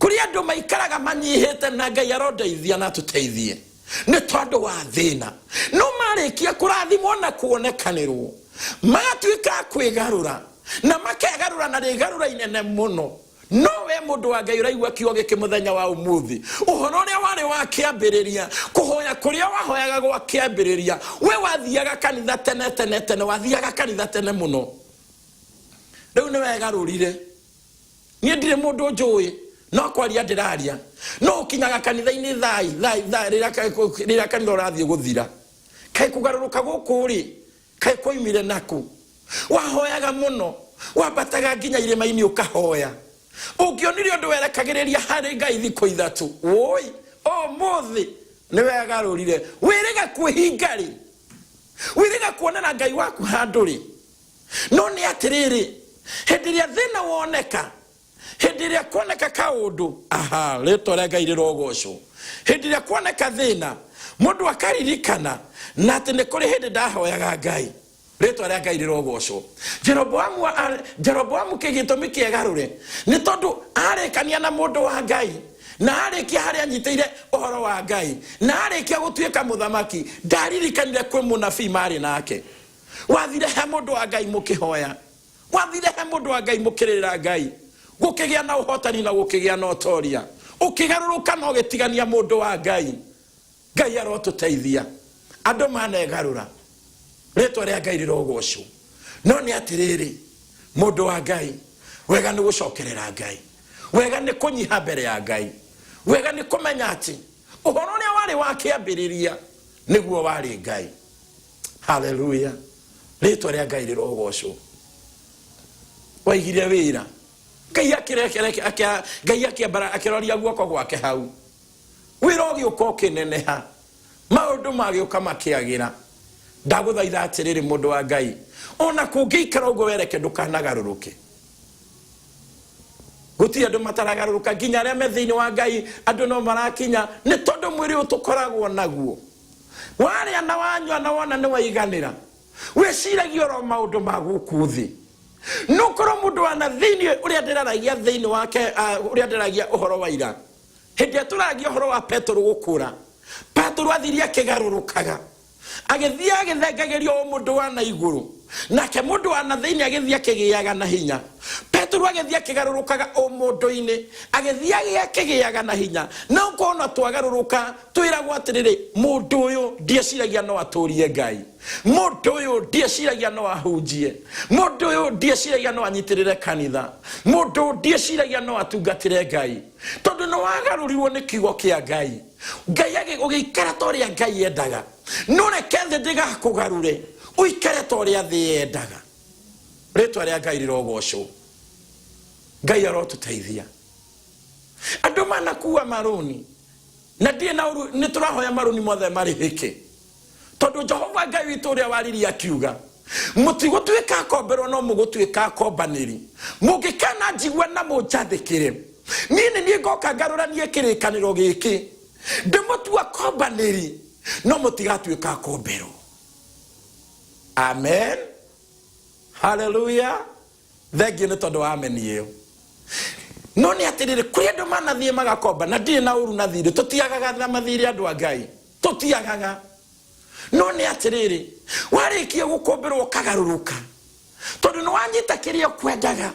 Kũrĩ andũ maikaraga manyihĩte, na Ngai arondeithia na atũteithie nĩ tondũ wa thĩna, no marĩkia kũrathimwo na kuonekanĩrwo magatuĩka a kwĩgarũra, na makegarũra na rĩgarũra inene mũno. No we mũndũ wa Ngai ũraigua kiugo gĩkĩ mũthenya wa ũmũthĩ, ũhoro ũrĩa warĩ wa kĩambĩrĩria, kũhoya kũrĩa wahoyaga gwa kĩambĩrĩria, we wathiaga kanitha tene tene tene, wathiaga kanitha tene mũno, rĩu nĩ wegarũrire. Niĩ ndirĩ mũndũ njũĩ, no kwaria ndĩraria, no ũkinyaga kanitha-inĩ thai thai thai rĩrĩa kanitha ũrathiĩ gũthira. Kaĩ kũgarũrũka gũkũ rĩ, kaĩ kwoimire nakũ? Wahoyaga mũno, wambataga nginya irĩma-inĩ ũkahoya. Ũngĩonire ũndũ werekagĩrĩria harĩ Ngai thikũ ithatũ, wũi, ũmũthĩ nĩ wegarũrire. Wĩrĩga kwĩhinga rĩ, wĩrĩga kuonera Ngai waku handũ rĩ. No nĩ atĩrĩrĩ, hĩndĩ ĩrĩa thĩna woneka, hĩndĩ ĩrĩa kuoneka kaũndũ, aha, rĩtwa rĩa Ngai rĩrogocwo. Hĩndĩ ĩrĩa kuoneka thĩna, mũndũ akaririkana na atĩ nĩ kũrĩ hĩndĩ ndahoyaga Ngai. Rĩtwa rĩa Ngai rĩrogocwo. Jeroboamu kĩgĩtũmi kĩegarũre nĩ tondũ arĩkania na mũndũ wa Ngai, Na arĩkia harĩa anyitĩire ũhoro wa Ngai, na arĩkia gũtuĩka mũthamaki, ndaririkanire kwĩ mũnabii marĩ nake. Wathire he mũndũ wa Ngai mũkĩhoya, wathire he mũndũ wa Ngai mũkĩrĩrĩra Ngai, gũkĩgĩa na ũhotani na gũkĩgĩa na ũtoria. Ũkĩgarũrũka na ũgĩtigania mũndũ wa Ngai. Ngai arotũteithia. Andũ manegarũra, rĩtwa rĩa Ngai rĩrogocwo. No nĩ atĩrĩrĩ, mũndũ wa Ngai, wega nĩ gũcokerera Ngai, wega nĩ kũnyiha mbere ya Ngai, wega nĩ kũmenya atĩ ũhoro ũrĩa warĩ wa kĩambĩrĩria nĩguo warĩ Ngai. Haleluya, rĩtwa rĩa Ngai rĩrogocwo. Waigire wĩra, Ngai akĩrekereke, Ngai akĩambara akĩroria guoko gwake hau, wĩra ũgĩũka ũkĩneneha, maũndũ magĩũka makĩagĩra. Ndagũthaitha atĩrĩrĩ, mũndũ wa Ngai, ona kũngĩikara ũguo wereke ndũkanagarũrũke. Gũtirĩ andũ mataragarũrũka, nginya arĩa me thĩinĩ wa Ngai andũ no marakinya, nĩ tondũ mwĩrĩ ũyũ tũkoragwo naguo, warĩa na wanyua na wona nĩ waiganĩra, wĩciragia oro maũndũ ma gũkũ thĩ. No korwo mũndũ wa na thĩinĩ ũrĩa ndĩraragia thĩinĩ wake, ũrĩa ndĩraragia ũhoro wa ira, hĩndĩ ĩrĩa tũragia ũhoro wa Petero gũkũra, Petero athirie akĩgarũrũkaga, agĩthiĩ agĩthengagĩrio o mũndũ wa na igũrũ, nake mũndũ wa na thĩinĩ agĩthiĩ akĩgĩaga na hinya. Petero agĩthiĩ akĩgarũrũkaga o mũndũ-inĩ, agĩthiĩ akĩgĩaga na hinya. Na ũkona twagarũrũka twĩragwo atĩrĩrĩ, mũndũ ũyũ ndieciragia no atũrie Ngai, mũndũ ũyũ ndieciragia no ahunjie, mũndũ ũyũ ndieciragia no anyitĩrĩre kanitha, mũndũ ũyũ ndieciragia no atungatĩre Ngai, tondũ nĩ wagarũrirwo nĩ kiugo kĩa Ngai. Ngai ũgĩikara ta ũrĩa Ngai endaga, no reke thĩ ndĩgakũgarũre ũikare ta ũrĩa thĩ yendaga. Rĩtwa rĩa Ngai rĩrogocwo. Ngai arotũteithia. Andũ manakua marũni na ndirĩ na ũru, nĩ tũrahoya marũni mothe marĩhĩke, tondũ Jehova Ngai witũ ũrĩa waririe akiuga, mũtigũtuĩka akomberwo no mũgũtuĩka akombanĩri, mũngĩkana njigua na mũnjathĩkĩre, niĩ nĩ niĩ ngoka ngarũranie kĩrĩkanĩro gĩkĩ, ndĩmũtua akombanĩri no mũtigatuĩka akomberwo. Amen, haleluya. Thengiũ nĩ tondũ wa ameni ĩyo. No nĩ atĩrĩrĩ, kũrĩ andũ manathiĩ magakomba, na ndirĩ na ũru na thirĩ, tũtiagaga na mathirĩ andũ a Ngai, tũtiagaga. No nĩ atĩrĩrĩ, warĩkia gũkombĩrwo ũkagarũrũka, tondũ nĩ wanyita kĩrĩa ũkwendaga,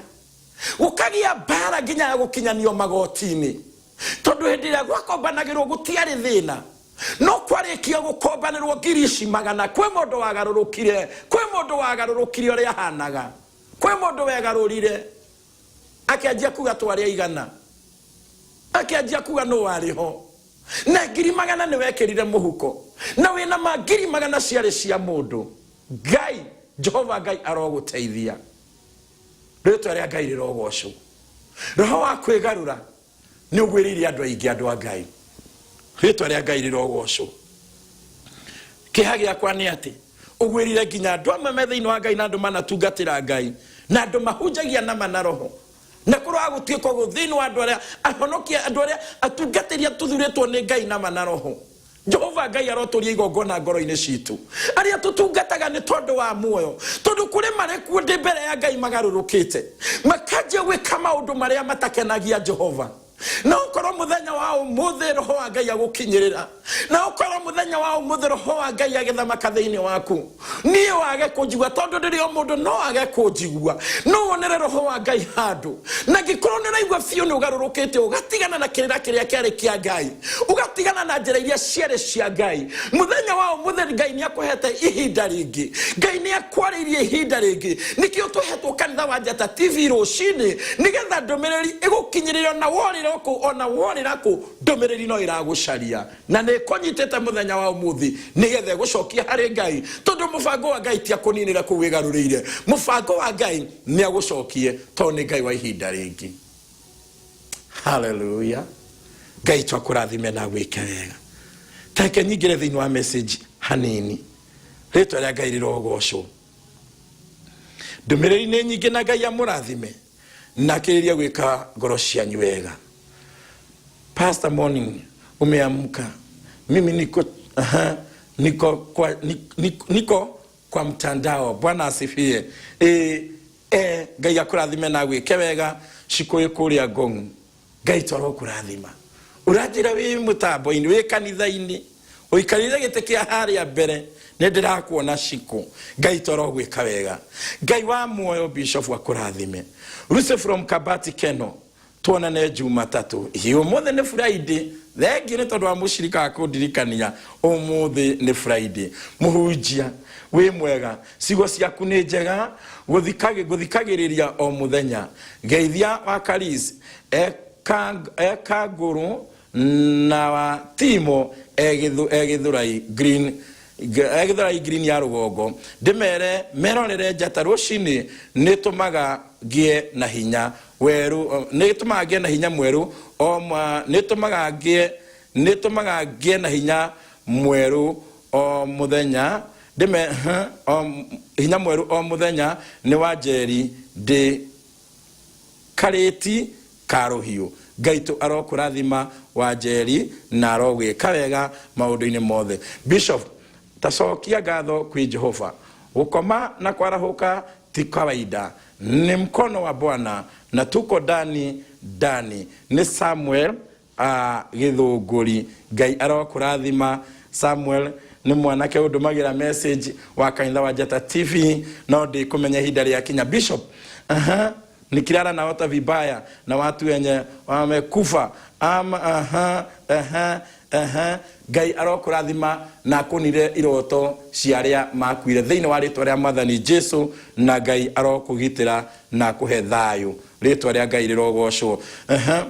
gũkagĩa mbara nginya ya gũkinyanio magoti-inĩ, tondũ hĩndĩ ĩrĩa gwakombanagĩrwo gũtiarĩ thĩna. No kwarĩkia gũkombanĩrwo ngiri ici magana, kwĩ mũndũ wagarũrũkire, kwĩ mũndũ wagarũrũkire ũrĩa ahanaga, kwĩ mũndũ wegarũrire akĩanjia kuga twarĩ aigana, akĩanjia kuga nũ warĩ ho, na ngiri magana nĩ wekĩrire mũhuko, na wĩna ma ngiri magana ciarĩ cia mũndũ. Ngai, Jehova Ngai arogũteithia. Rĩtwa rĩa Ngai rĩrogocwo. Roho wa kwĩgarũra nĩ ũgwĩrĩire andũ aingĩ, andũ a Ngai. Rĩtwa rĩa Ngai rĩrogocwo. Kĩeha gĩakwa nĩ atĩ ũgwĩrire nginya andũ amwe me thĩinĩ wa Ngai na andũ manatungatĩra Ngai na andũ mahunjagia na mana roho, na kũroa gũtuĩka ũguo thĩinĩ wa andũ arĩa ahonokia, andũ arĩa atungatĩri tũthurĩtwo nĩ Ngai na mana roho. Jehova Ngai arotũria igongona ngoro-inĩ citũ, arĩa tũtungataga nĩ tondũ wa muoyo, tondũ kũrĩ marĩ kuo ndĩ mbere ya Ngai magarũrũkĩte makanjia gwĩka maũndũ marĩa matakenagia Jehova. Na ũkorwo mũthenya wa ũmũthĩ roho wa Ngai agũkinyĩrĩra, na ũkorwo mũthenya wa ũmũthĩ roho wa Ngai agĩthamaka thĩinĩ waku, niĩ wage kũnjigua, tondũ ndĩrĩ o mũndũ no age kũnjigua, no wonere roho wa Ngai handũ. Na ngĩkorwo nĩ ũraigua biũ nĩ ũgarũrũkĩte, ũgatigana na kĩrĩra kĩrĩa kĩarĩ kĩa Ngai, ũgatigana na njĩra iria ciarĩ cia Ngai, mũthenya wa ũmũthĩ Ngai nĩ akũhete ihinda rĩngĩ, Ngai nĩ akwarĩirie ihinda rĩngĩ. Nĩkĩo tũhetwo kanitha wa Njata TV rũcinĩ, nĩgetha ndũmĩrĩri ĩgũkinyĩrĩre ona worĩra kũ, ona worĩra kũ, ndũmĩrĩri no ĩragũcaria na nĩ ĩkũnyitĩte mũthenya wa ũmũthĩ, nĩgetha ĩgũcokie harĩ Ngai, tondũ mũbango wa Ngai ti akũninĩra kũu wĩgarũrĩire. Mũbango wa Ngai nĩ agũcokie, tondũ nĩ Ngai wa ihinda rĩngĩ. Haleluya. Ngai twakũrathime na gwĩke wega. Tareke nyingĩre thĩinĩ wa message hanini. Rĩtwa rĩa Ngai rĩrogocwo. Ndũmĩrĩri nĩ nyingĩ na Ngai amũrathime na akĩrĩrie gwĩka ngoro cianyu wega. Pastor, morning, umeamka? Mimi niko, aha, niko kwa, niko, niko kwa mtandao. Bwana asifiwe. Ngai akũrathime na agwĩke wega. Cikũĩ kũrĩa Ngong. Ngai twarokũrathima. Ũranjĩra wĩ mũtambo-inĩ, wĩ kanitha-inĩ, ũikarĩire gĩtĩ kĩa harĩa mbere, nĩ ndĩrakuona cikũ. Ngai toro gwĩka wega. Ngai wa muoyo, Bishop, akũrathime. Lucy from Kabati Keno, tuonane Jumatatũ. Hihi ũmũthĩ nĩ Friday? Thengiũ nĩ tondũ wa mũcirika wa kũndirikania ũmũthĩ nĩ Friday. Mũhunjia wĩ mwega, ciugo ciaku nĩ njega, gũthikagĩrĩria o mũthenya. Geithia wa Karis ekangũrũ na wa Timo egĩthũrai Green, egĩthũrai Green ya rũgongo, ndĩmere merorere Njata rũcinĩ. Nĩ tũmaga ngĩe na hinya werũ, nĩ tũmaga ngĩe na hinya mwerũ o ma, nĩ tũmaga ngĩe na hinya mwerũ o mũthenya. Ndĩme o hinya mwerũ o mũthenya. Nĩ wa Njeri, ndĩ Karĩti ka Rũhiũ. Ngai tũ arokũrathima, wa Njeri, na arogwĩka wega maũndũ-inĩ mothe. Bishop, tacokia ngatho kwĩ Jehova. Gũkoma na kwarahũka ti kawaida, ni mkono wa Bwana na tuko ndani ndani. Nĩ Samuel Gĩthũngũri. Ngai arokũrathima, Samuel. Nĩ mwanake ũndũmagĩra message wa kanitha wa Njata TV, no ndĩkũmenya ihinda rĩa kinya. Bishop, aha, nikilala naota vibaya na watu wenye wamekufa ama aha, aha, aha. Ngai arokũrathima na akũnire iroto cia arĩa makuire thĩinĩ wa rĩtwa rĩa Mwathani Jesu, na Ngai arokũgitĩra na akũhe thayũ. Rĩtwa rĩa Ngai rĩrogocwo. Aha.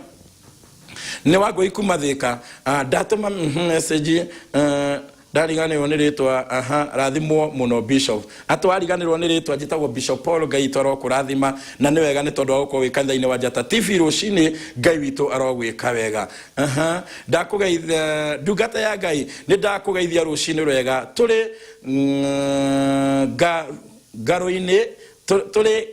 Nĩ Wangũi kuma Thĩka. Ndatũma message, ndariganĩrwo nĩ rĩtwa. Aha, rathimwo mũno, Bishop. Atwariganĩrwo nĩ rĩtwa, njĩtagwo Bishop Paul. Ngai witũ arokũrathima, na nĩ wega nĩ tondũ wa gũkorwo wĩ kanitha-inĩ wa Njata TV rũcinĩ. Ngai witũ arogwĩka wega. Aha, ndakũgeithia, ndungata ya Ngai, nĩ ndakũgeithia rũcinĩ rwega. Tũrĩ ngarũ-inĩ, tũrĩ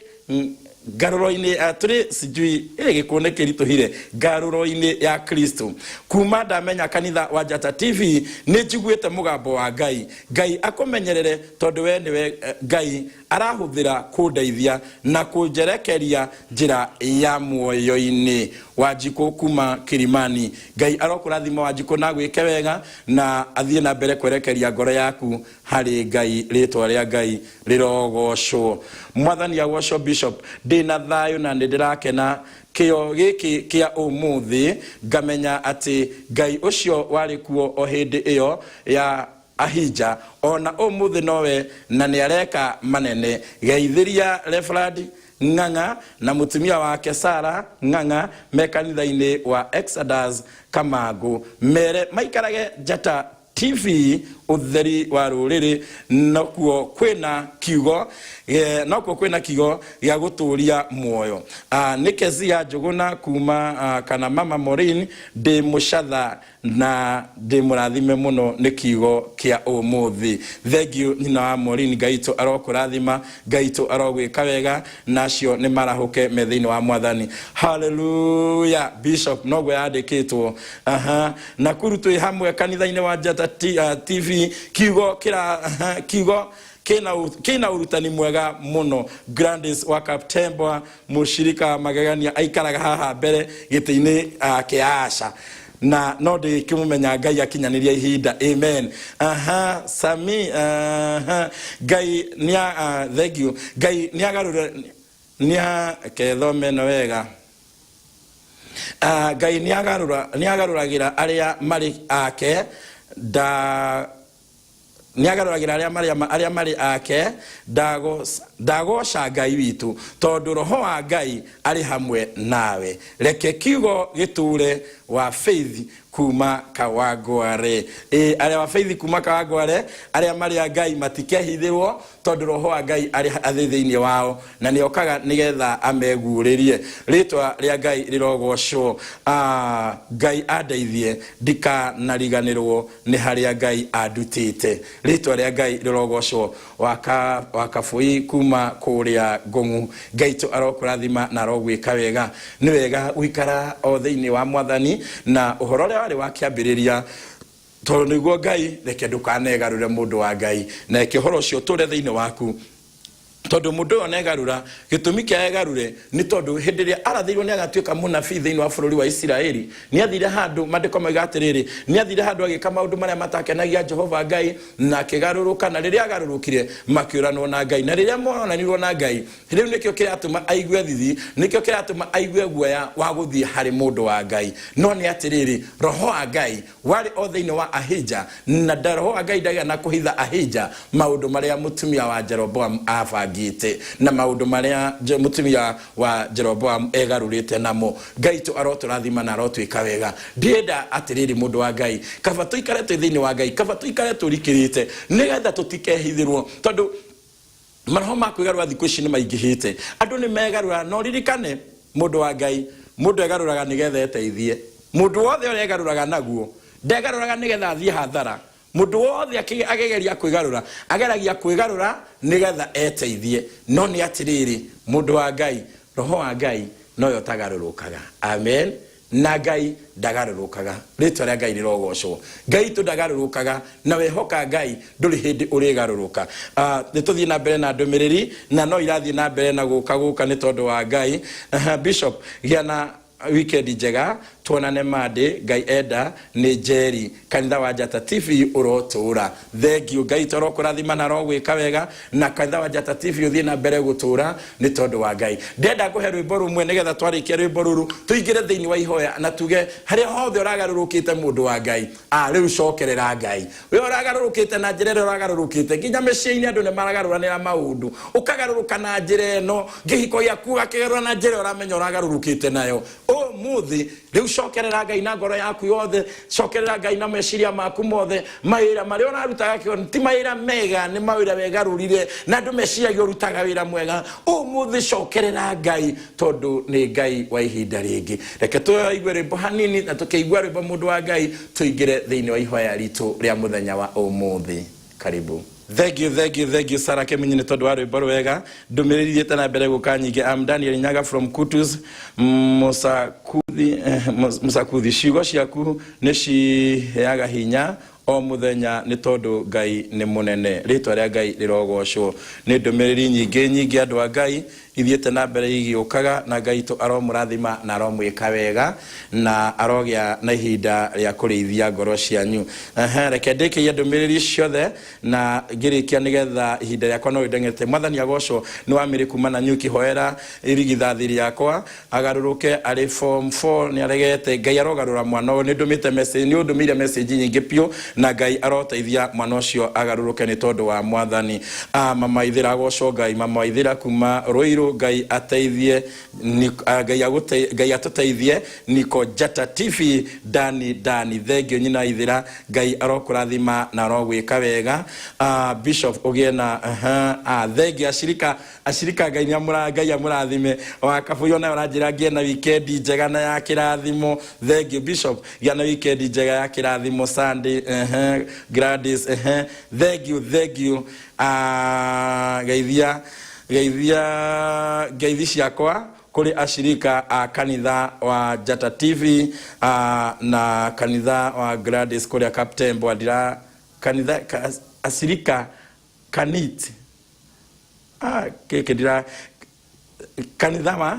ngarũro-inĩ, tũrĩ sijui gĩkũ nĩ kĩritũhire, ngarũro-inĩ ya Kristo. Kuma ndamenya kanitha wa Njata TV, nĩ njiguĩte mũgambo wa Ngai. Ngai akũmenyerere, tondũ we nĩwe Ngai arahũthĩra kũndeithia na kũnjerekeria njĩra ya muoyo-inĩ. Wanjikũ kuma Kilimani. Ngai arokũrathima, Wanjikũ, na gwĩke wega na athiĩ na mbere kwerekeria ngoro yaku harĩ Ngai. Rĩtwa rĩa Ngai rĩrogocwo. Mwathani agocwo. Bishop, ndĩna thayũ na nĩ ndĩrakena kĩo gĩkĩ kĩa ũmũthĩ, ngamenya atĩ Ngai ũcio warĩ kuo o hĩndĩ ĩyo ya Ahija, ona ũmũthĩ nowe, na nĩ areka manene. Geithĩria Reverend Ng'ang'a na mũtumia wake Sara Ng'ang'a me kanitha-inĩ wa Exodus Kamangũ, mere maikarage Njata TV, ũtheri wa rũrĩrĩ. Nokuo kwĩna kiugo nokuo kwĩna kiugo gĩa gũtũria muoyo. Nĩ Kezia Njũgũna kuma kana Mama Maureen, ndĩ mũcatha na ndĩ mũrathime mũno nĩ kiugo kĩa ũmũthĩ. Thengiũ, nyina wa Maureen. Ngai witũ arokũrathima, Ngai witũ arogwĩka wega, na acio nĩ marahũke me thĩinĩ wa Mwathani. Haleluya. Bishop, noguo yandĩkĩtwo. Aha, Nakuru twĩ hamwe kanitha-inĩ wa Njata TV. Kiugo kĩra, aha, kiugo kĩna ũrutani mwega mũno. Grandis wa Kaptembwa, mũshirika magegania, aikaraga haha mbere gĩtĩ-inĩ kĩa aca, na no ndĩkĩmũmenya. Ngai akinyanĩria ihinda. Amen. Aha, Sami. Aha, Ngai nĩa, thank you. Ngai nĩagarũre nĩa kethome no wega. Ngai nĩagarũragĩra arĩa marĩ ake nda, nĩagarũragĩra arĩa marĩ ake. Ndagoca Ngai witũ tondũ Roho wa Ngai arĩ hamwe nawe. Reke kiugo gĩtũre. Wa Faith kuma Kawangware. Ĩ arĩa wa Faith kuma Kawangware, arĩa marĩ a Ngai matikehithĩrwo, tondũ Roho wa Ngai arĩ thĩinĩ wao na nĩ okaga nĩgetha ameguũrĩrie. Rĩtwa rĩa Ngai rĩrogocwo. Ngai andeithie ndikanariganĩrwo nĩ harĩa Ngai andutĩte. Rĩtwa rĩa Ngai rĩrogocwo. Wakabũi kuma kũrĩa Ngũng'u, Ngai tũ arokũrathima na arogwĩka wega. Nĩ wega gũikara o thĩinĩ wa Mwathani na ũhoro ũrĩa warĩ wa kĩambĩrĩria, tondũ nĩguo Ngai. Reke ndũkanegarũre, mũndũ wa Ngai, na eke ũhoro ũcio ũtũre thĩinĩ waku. Tondũ mũndũ ũyũ onegarũra, gĩtũmi kĩa egarũre nĩ tondũ hĩndĩ ĩrĩa arathĩirwo nĩ agatuĩka mũnabii thĩinĩ wa bũrũri wa Isiraeli, nĩ athire handũ, maandĩko moiga atĩrĩrĩ, nĩ athire handũ agĩka maũndũ marĩa matakenagia Jehova Ngai, na akĩgarũrũka, na rĩrĩa agarũrũkire makĩũranwo na Ngai, na rĩrĩa moranirwo na Ngai, rĩu nĩkĩo kĩratũma aigue thithi, nĩkĩo kĩratũma aigue guoya wa gũthiĩ harĩ mũndũ wa Ngai. No nĩ atĩrĩrĩ, roho wa Ngai warĩ o thĩinĩ wa Ahija, na nda roho wa Ngai ndagĩa na kũhitha Ahija maũndũ marĩa mũtumia wa Jeroboamu aabangĩte na maũndũ marĩa mũtumia wa Jeroboamu egarũrĩte namo. Ngai witũ arotũrathima na arotwĩka wega. Ndĩrenda atĩrĩrĩ, mũndũ wa Ngai, kaba tũikare twĩ thĩinĩ wa Ngai, kaba tũikare tũrikĩrĩte, nĩgetha tũtikehithĩrwo, tondũ maroho ma kwĩgarũra thikũ ici nĩ maingĩhĩte. Andũ nĩ megarũra, na ũririkane mũndũ wa Ngai, mũndũ egarũraga nĩgetha eteithie. Mũndũ wothe ũrĩa egarũraga naguo ndegarũraga nĩgetha athiĩ hathara. Mũndũ wothe akĩgeria kwĩgarũra ageragia kwĩgarũra nĩgetha eteithie. No nĩ atĩrĩrĩ, mũndũ wa Ngai, roho wa Ngai nowe ũtagarũrũkaga. Amen. Na Ngai ndagarũrũkaga. Rĩtwa rĩa Ngai rĩrogocwo. Ngai witũ ndagarũrũkaga, na wehoka Ngai ndũrĩ hĩndĩ ũrĩgarũrũka. Nĩ tũthiĩ na mbere na ndũmĩrĩri, na no irathiĩ na mbere na gũka gũka nĩ tondũ wa Ngai. Bishop, gĩa na weekend njega, tuonane Monday, Ngai enda. Nĩ Njeri, kanitha wa Njata TV ũrotũra. Thengiũ, Ngai witũ arokũrathima na arogwĩka wega, na kanitha wa Njata TV ũthiĩ na mbere gũtũra nĩ tondũ wa Ngai. Ndĩrenda ngũhe rwĩmbo rũmwe nĩgetha twarĩkia rwĩmbo rũrũ tũingĩre thĩinĩ wa ihoya na tuge harĩa hothe ũragarũrũkĩte mũndũ wa Ngai, rĩu cokerera Ngai. We ũragarũrũkĩte na njĩra ĩrĩa ũragarũrũkĩte, nginya mĩciĩ-inĩ andũ nĩ maragarũranĩra maũndũ, ũkagarũrũka na njĩra ĩno, kĩhiko gĩaku ũgakĩgarũra na njĩra ũramenya ũragarũrũkĩte nayo. Ũmũthĩ rĩu cokerera Ngai na ngoro yaku yothe, cokerera Ngai na meciria maku mothe. Mawĩra marĩa ũrarutaga kĩo ti mawĩra mega, nĩ mawĩra wegarũrire na andũ meciragia ũrutaga wĩra mwega. Ũmũthĩ cokerera Ngai tondũ nĩ Ngai wa ihinda rĩngĩ. Reke tũigue rwĩmbo hanini, na tũkĩigua rwĩmbo mũndũ wa Ngai tũingĩre thĩinĩ wa ihoya ritũ rĩa mũthenya wa ũmũthĩ. Karibu. Thank you, thank you, thank you, Sarah Keminyi, nĩ tondũ wa rwĩmbo rwega. Ndũmĩrĩri ithiĩte na mbere gũka nyingĩ. I'm Daniel Nyaga from Kutus. Musakuthi, Musakuthi, ciugo ciaku nĩ ciheaga hinya o mũthenya nĩ tondũ Ngai nĩ mũnene. Rĩtwa rĩa Ngai rĩrogocwo. Nĩ ndũmĩrĩri nyingĩ nyingĩ andũ a Ngai ithiĩte na mbere igĩũkaga, na Ngai witũ aromũrathima na aromwĩka wega na arogĩa na ihinda rĩa kũrĩithia ngoro cianyu. Reke ndĩkĩrie ndũmĩrĩri ciothe na ngĩrĩkia nĩgetha ihinda rĩakwa no rĩndeng'ete. Mwathani agocwo. Nĩ wamĩrĩ kuma na nyuki, hoera irigithathi rĩakwa agarũrũke arĩ form 4, nĩ aregete. Ngai arogarũra mwana ũyũ. Nĩ ndũmĩte message, nĩ ũndũmĩire message nyingĩ biũ, na Ngai aroteithia mwana ũcio agarũrũke nĩ tondũ wa Mwathani. Mama Ithĩra agocwo Ngai. Mama Ithĩra kuma Ruiru, Ngai ateithie, Ngai agũte, Ngai atũteithie. Niko Njata TV, Dani Dani, thengio nyina Ithĩra, Ngai arokũrathima na arogwĩka wega. Bishop ũgĩe na thengio ashirika, ashirika Ngai nĩamũra, Ngai amũrathime. Wa Kabui ona ũranjĩra ngĩe na weekend njega na ya kĩrathimo. Thank you Bishop, gĩa na weekend njega ya kĩrathimo Sunday. Gladys, thank you, thank you. Geithia, geithia ngeithi ciakwa kũrĩ ashirika a kanitha wa Njata TV, na kanitha wa Gladys kũrĩa Kaptembwa. Ndira kanitha ka, ashirika kanit kĩkĩ ndira kanitha wa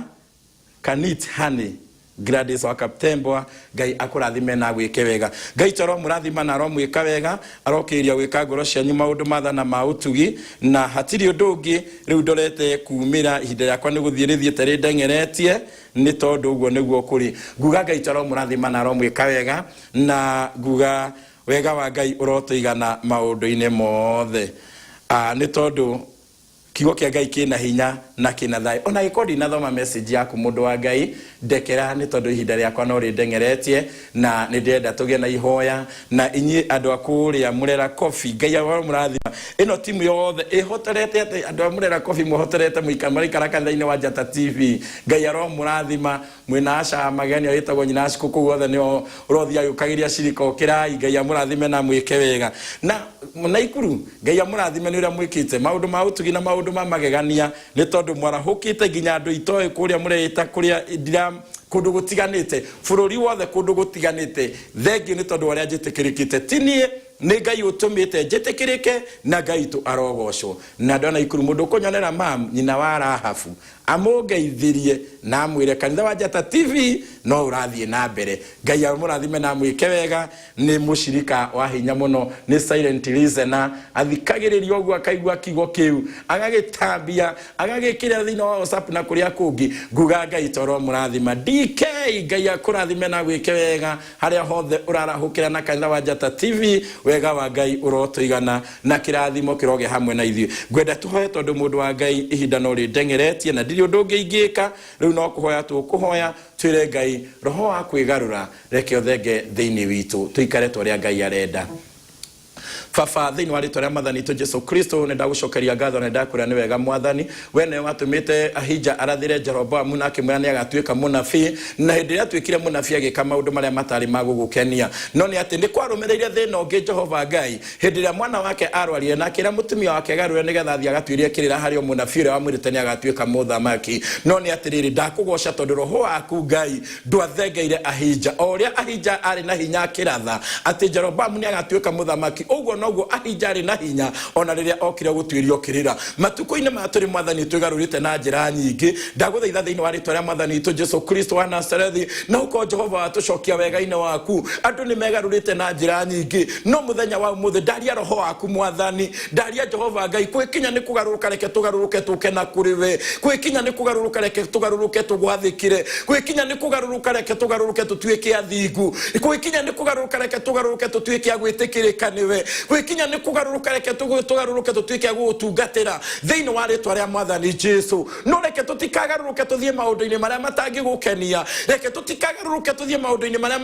Kanit Honey Gladys wa Kaptembwa, Ngai akũrathime na agwĩke wega. Ngai to aromũrathima na aromwĩka wega, arokĩrĩria gwĩka ngoro cianyu maũndũ ma tha na ma ũtugi, na hatirĩ ũndũ ũngĩ rĩu ndorete kumĩra. Ihinda rĩakwa nĩ gũthiĩ rĩthiĩte rĩndeng'eretie, nĩ tondũ ũguo nĩguo kũrĩ. Nguga Ngai to aromũrathima na aromwĩka wega, na nguga wega wa Ngai ũrotũigana maũndũ-inĩ mothe. Nĩ tondũ kiugo kĩa Ngai kĩna hinya na kĩna thayũ. Ona angĩkorwo ndinathoma message yaku mũndũ wa Ngai, ndekera nĩ tondũ ihinda rĩakwa no rĩndeng'eretie, na nĩ ndĩrenda tũgĩe na ihoya na inyuĩ andũ a kũrĩa Murera Coffee. Ngai aromũrathima. Ĩno timu yothe ĩhotorete atĩ andũ a Murera Coffee mũhotorete mũraikara kanitha-inĩ wa Njata TV. Ngai aromũrathima. Mwĩna Asha Mageni wĩtagwo nyina Ashiko kũu othe nĩo ũrothiĩ agĩũkagĩria cirika. Ũkĩrai, Ngai amũrathime na mwĩke wega. Na Naikuru, Ngai amũrathime nĩ ũrĩa mwĩkĩte maũndũ ma ũtugi na maũndũ ma magegania, nĩ tondũ mwarahũkĩte nginya andũ itoĩ kũrĩa mũreĩta kũrĩa ndira kũndũ gũtiganĩte bũrũri wothe kũndũ gũtiganĩte. Thengiũ nĩ tondũ wa ũrĩa njĩtĩkĩrĩkĩte. Ti niĩ Nĩ Ngai ũtũmĩte njĩtĩkĩrĩke na Ngai witũ arogocwo. Na ndona ikuru mũndũ ũkũnyonera mam nyina wa Rahabu amũngeithirie na amwĩre kanitha wa Njata TV no ũrathiĩ na mbere. Ngai amũrathime na amwĩke wega. Nĩ mũcirika wa hinya mũno, nĩ silent listener, athikagĩrĩria ũguo akaigua kiugo kĩu agagĩtambia agagĩkĩra thĩinĩ wa WhatsApp na kũrĩa kũngĩ. Nguga Ngai toro mũrathima. DK Ngai akũrathime na gwĩke wega harĩa hothe ũrarahũkĩra na kanitha wa Njata TV. Wega wa Ngai ũrotũigana na kĩrathimo kĩrogĩa hamwe na ithuĩ. Ngwenda tũhoe tondũ mũndũ wa Ngai ihinda no rĩndeng'eretie na ndirĩ ũndũ ũngĩ ingĩka. Rĩu no kũhoya tũkũhoya twĩre Ngai roho wa kwĩgarũra reke ũthenge thĩinĩ witũ tũikare ta ũrĩa Ngai arenda. Baba, thĩinĩ wa rĩtwa rĩa Mwathani witũ Jesu Kristo, nĩ ndagũcokeria ngatho na nĩndakwĩra nĩ wega Mwathani. We nĩwe watũmĩte Ahija arathĩre Jeroboamu na akĩmwĩra nĩ agatuĩka mũnabii, na hĩndĩ ĩrĩa atuĩkire mũnabii agĩka maũndũ marĩa matarĩ ma gũgũkenia. No nĩ atĩ nĩ kwarũmĩrĩire thĩna ũngĩ Jehova Ngai, hĩndĩ ĩrĩa mwana wake arwarire na akĩra mũtumia wake agarũre nĩgetha athiĩ agatuĩrie kĩrĩra harĩ o mũnabii ũrĩa wamwĩrĩte nĩ agatuĩka mũthamaki. No nĩ atĩrĩrĩ, ndakũgoca tondũ roho waku Ngai ndwathengeire Ahija. O ũrĩa Ahija aarĩ na hinya akĩratha atĩ Jeroboamu nĩ agatuĩka mũthamaki, ũguo noguo Ahija aarĩ na hinya o na rĩrĩa okire gũtuĩrio kĩrĩra. Matukũ-inĩ maya tũrĩ, Mwathani, twĩgarũrĩte na njĩra nyingĩ. Ndagũthaitha thĩinĩ wa rĩtwa rĩa Mwathani witũ Jesu Kristo wa Nazarethi, na ũkorwo Jehova watũcokia wega-inĩ waku. Andũ nĩ megarũrĩte na njĩra nyingĩ, no mũthenya wa ũmũthĩ ndaria roho waku Mwathani, ndaria Jehova Ngai, kwĩkinya nĩ kũgarũrũka, reke tũgarũrũke tũke na kũrĩ we. Kwĩkinya nĩ kũgarũrũka, reke tũgarũrũke tũgwathĩkĩre. Kwĩkinya nĩ kũgarũrũka, reke tũgarũrũke tũtuĩke athingu. Kwĩkinya nĩ kũgarũrũka, reke tũgarũrũke tũtuĩke a gwĩtĩkĩrĩka nĩwe. Kwĩkinya nĩ kũgarũrũka, reke tũgarũrũke tũtuĩke a gũgũtungatĩra thĩinĩ wa rĩtwa rĩa Mwathani Jesu. No reke tũtikagarũrũke tũthiĩ maũndũ-inĩ marĩa matangĩgũkenia, reke tũtikagarũrũke tũthiĩ maũndũ-inĩ marĩa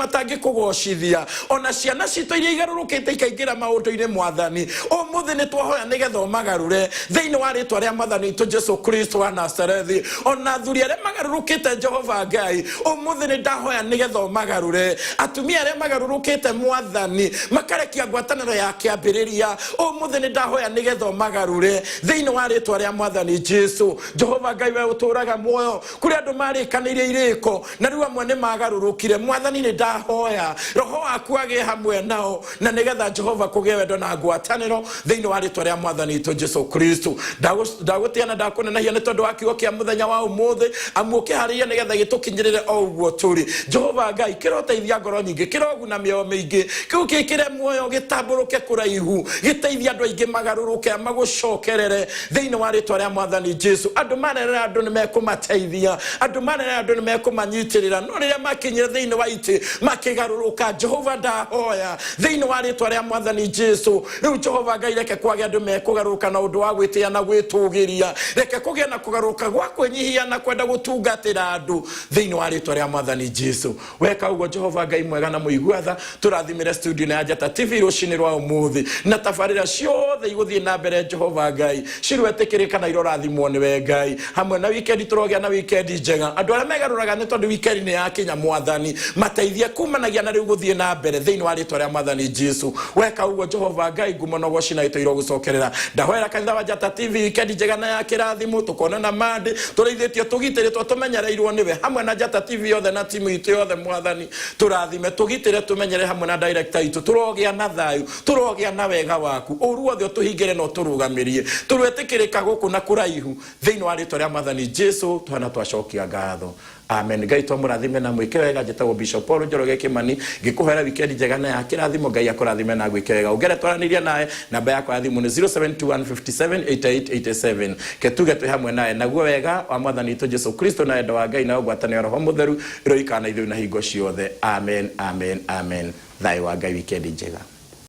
matangĩkũgocithia. Ona ciana citũ iria igarũrũkĩte ikaingĩra maũndũ-inĩ, Mwathani, ũmũthĩ nĩ twahoya nĩgetha ũmagarũre thĩinĩ wa rĩtwa rĩa Mwathani witũ Jesu Kristo wa Nazarethi. Ona athuri arĩa magarũrũkĩte, Jehova Ngai, ũmũthĩ nĩ ndahoya nĩgetha ũmagarũre. Atumia arĩa magarũrũkĩte, Mwathani, makarekia ngwatanĩro ya kĩambĩrĩria, ũmũthĩ nĩ ndahoya nĩgetha ũmagarũre thĩinĩ wa rĩtwa rĩa Mwathani Jesu. Jehova Ngai, we ũtũraga muoyo, kũrĩ andũ marĩkanĩire irĩko na rĩu amwe nĩ magarũrũkire. Mwathani, nĩ ndahoya roho waku agĩe hamwe nao, na nĩgetha Jehova kũgĩe wendo na ngwatanĩro thĩinĩ wa rĩtwa rĩa Mwathani witũ Jesu Kristo. Ndagũtĩa na ndakũnenehia nĩ tondũ wa kiugo kĩa mũthenya wa ũmũthĩ, amu ũkĩharĩria nĩgetha gĩtũkinyĩrĩre o ũguo tũrĩ. Jehova Ngai, kĩroteithia ngoro nyingĩ, kĩroguna mĩoyo mĩingĩ, kĩu gĩkĩre muoyo, gĩtambũrũke kũraihu, gĩteithie andũ aingĩ magarũrũke, magũcokerere thĩinĩ wa rĩtwa rĩa Mwathani Jesu. Andũ marerera andũ nĩ mekũmateithia, andũ marerera andũ nĩ mekũmanyitĩrĩra, no rĩrĩa makinyire thĩinĩ wa itĩ makĩgarũrũka, Jehova ndahoya thĩinĩ wa rĩtwa rĩa Mwathani Jesu. Rĩu Jehova Ngai, reke kwage andũ mekũgarũrũka na ũndũ wa gwĩtĩa na gwĩtũgĩria, reke kũgĩe na kũgarũrũka gwa kwĩnyihia na kwenda gũtungatĩra andũ thĩinĩ wa rĩtwa rĩa Mwathani Jesu. Weka ũguo Jehova Ngai mwega na mũigua tha, tũrathimĩre studio ya Njata TV rũcinĩ rwa ũmũthĩ na tabarĩra ciothe igũthiĩ na mbere. Jehova Ngai, cirwetĩkĩrĩka na irorathimwo nĩwe Ngai. Hamwe na wikendi, tũrogĩa na wikendi njega. Andũ arĩa megarũraga nĩ tondũ wikendi nĩ yakinya, Mwathani, mateithie kumanagia na rĩu gũthiĩ na mbere thĩinĩ wa rĩtwa rĩa Mwathani Jesu. Weka ũguo Jehova Ngai, ngumo na ũgoci na gĩtũiro gũcokerera. Ndahoera kanitha wa Njata TV wikendi njega na ya kĩrathimo. Tũkonana Monday tũrĩithĩtio, tũgitĩrĩtwo, tũmenyereirwo nĩwe hamwe na Njata TV yothe na timu itũ yothe. Mwathani, tũrathime, tũgitĩre, tũmenyere hamwe na director itũ. Tũrogĩa na thayũ, tũrogĩa na wega waku, ũru wothe ũtũhingĩre na ũtũrũgamĩrie. Tũrwetĩkĩrĩka gũkũ na kũraihu thĩinĩ wa rĩtwa rĩa Mwathani Jesu twana twacokia ngatho, amen. Ngai twamũrathime na mwĩke wega. Njĩtagwo Bishop Paul Njoroge Kimani, ngĩkũhoera wikendi njega na ya kĩrathimo. Ngai akũrathime na gwĩke wega. Ũngĩenda twaranĩria nawe, namba yakwa ya thimũ nĩ 0721578887. Ketuge twĩ hamwe nawe, naguo wega wa Mwathani witũ Jesu Kristo na wendo wa Ngai na ũgwatanĩro wa Roho Mũtheru ĩroikara na ithuĩ na hingo ciothe. Amen, amen, amen. Thayũ wa Ngai, wikendi njega.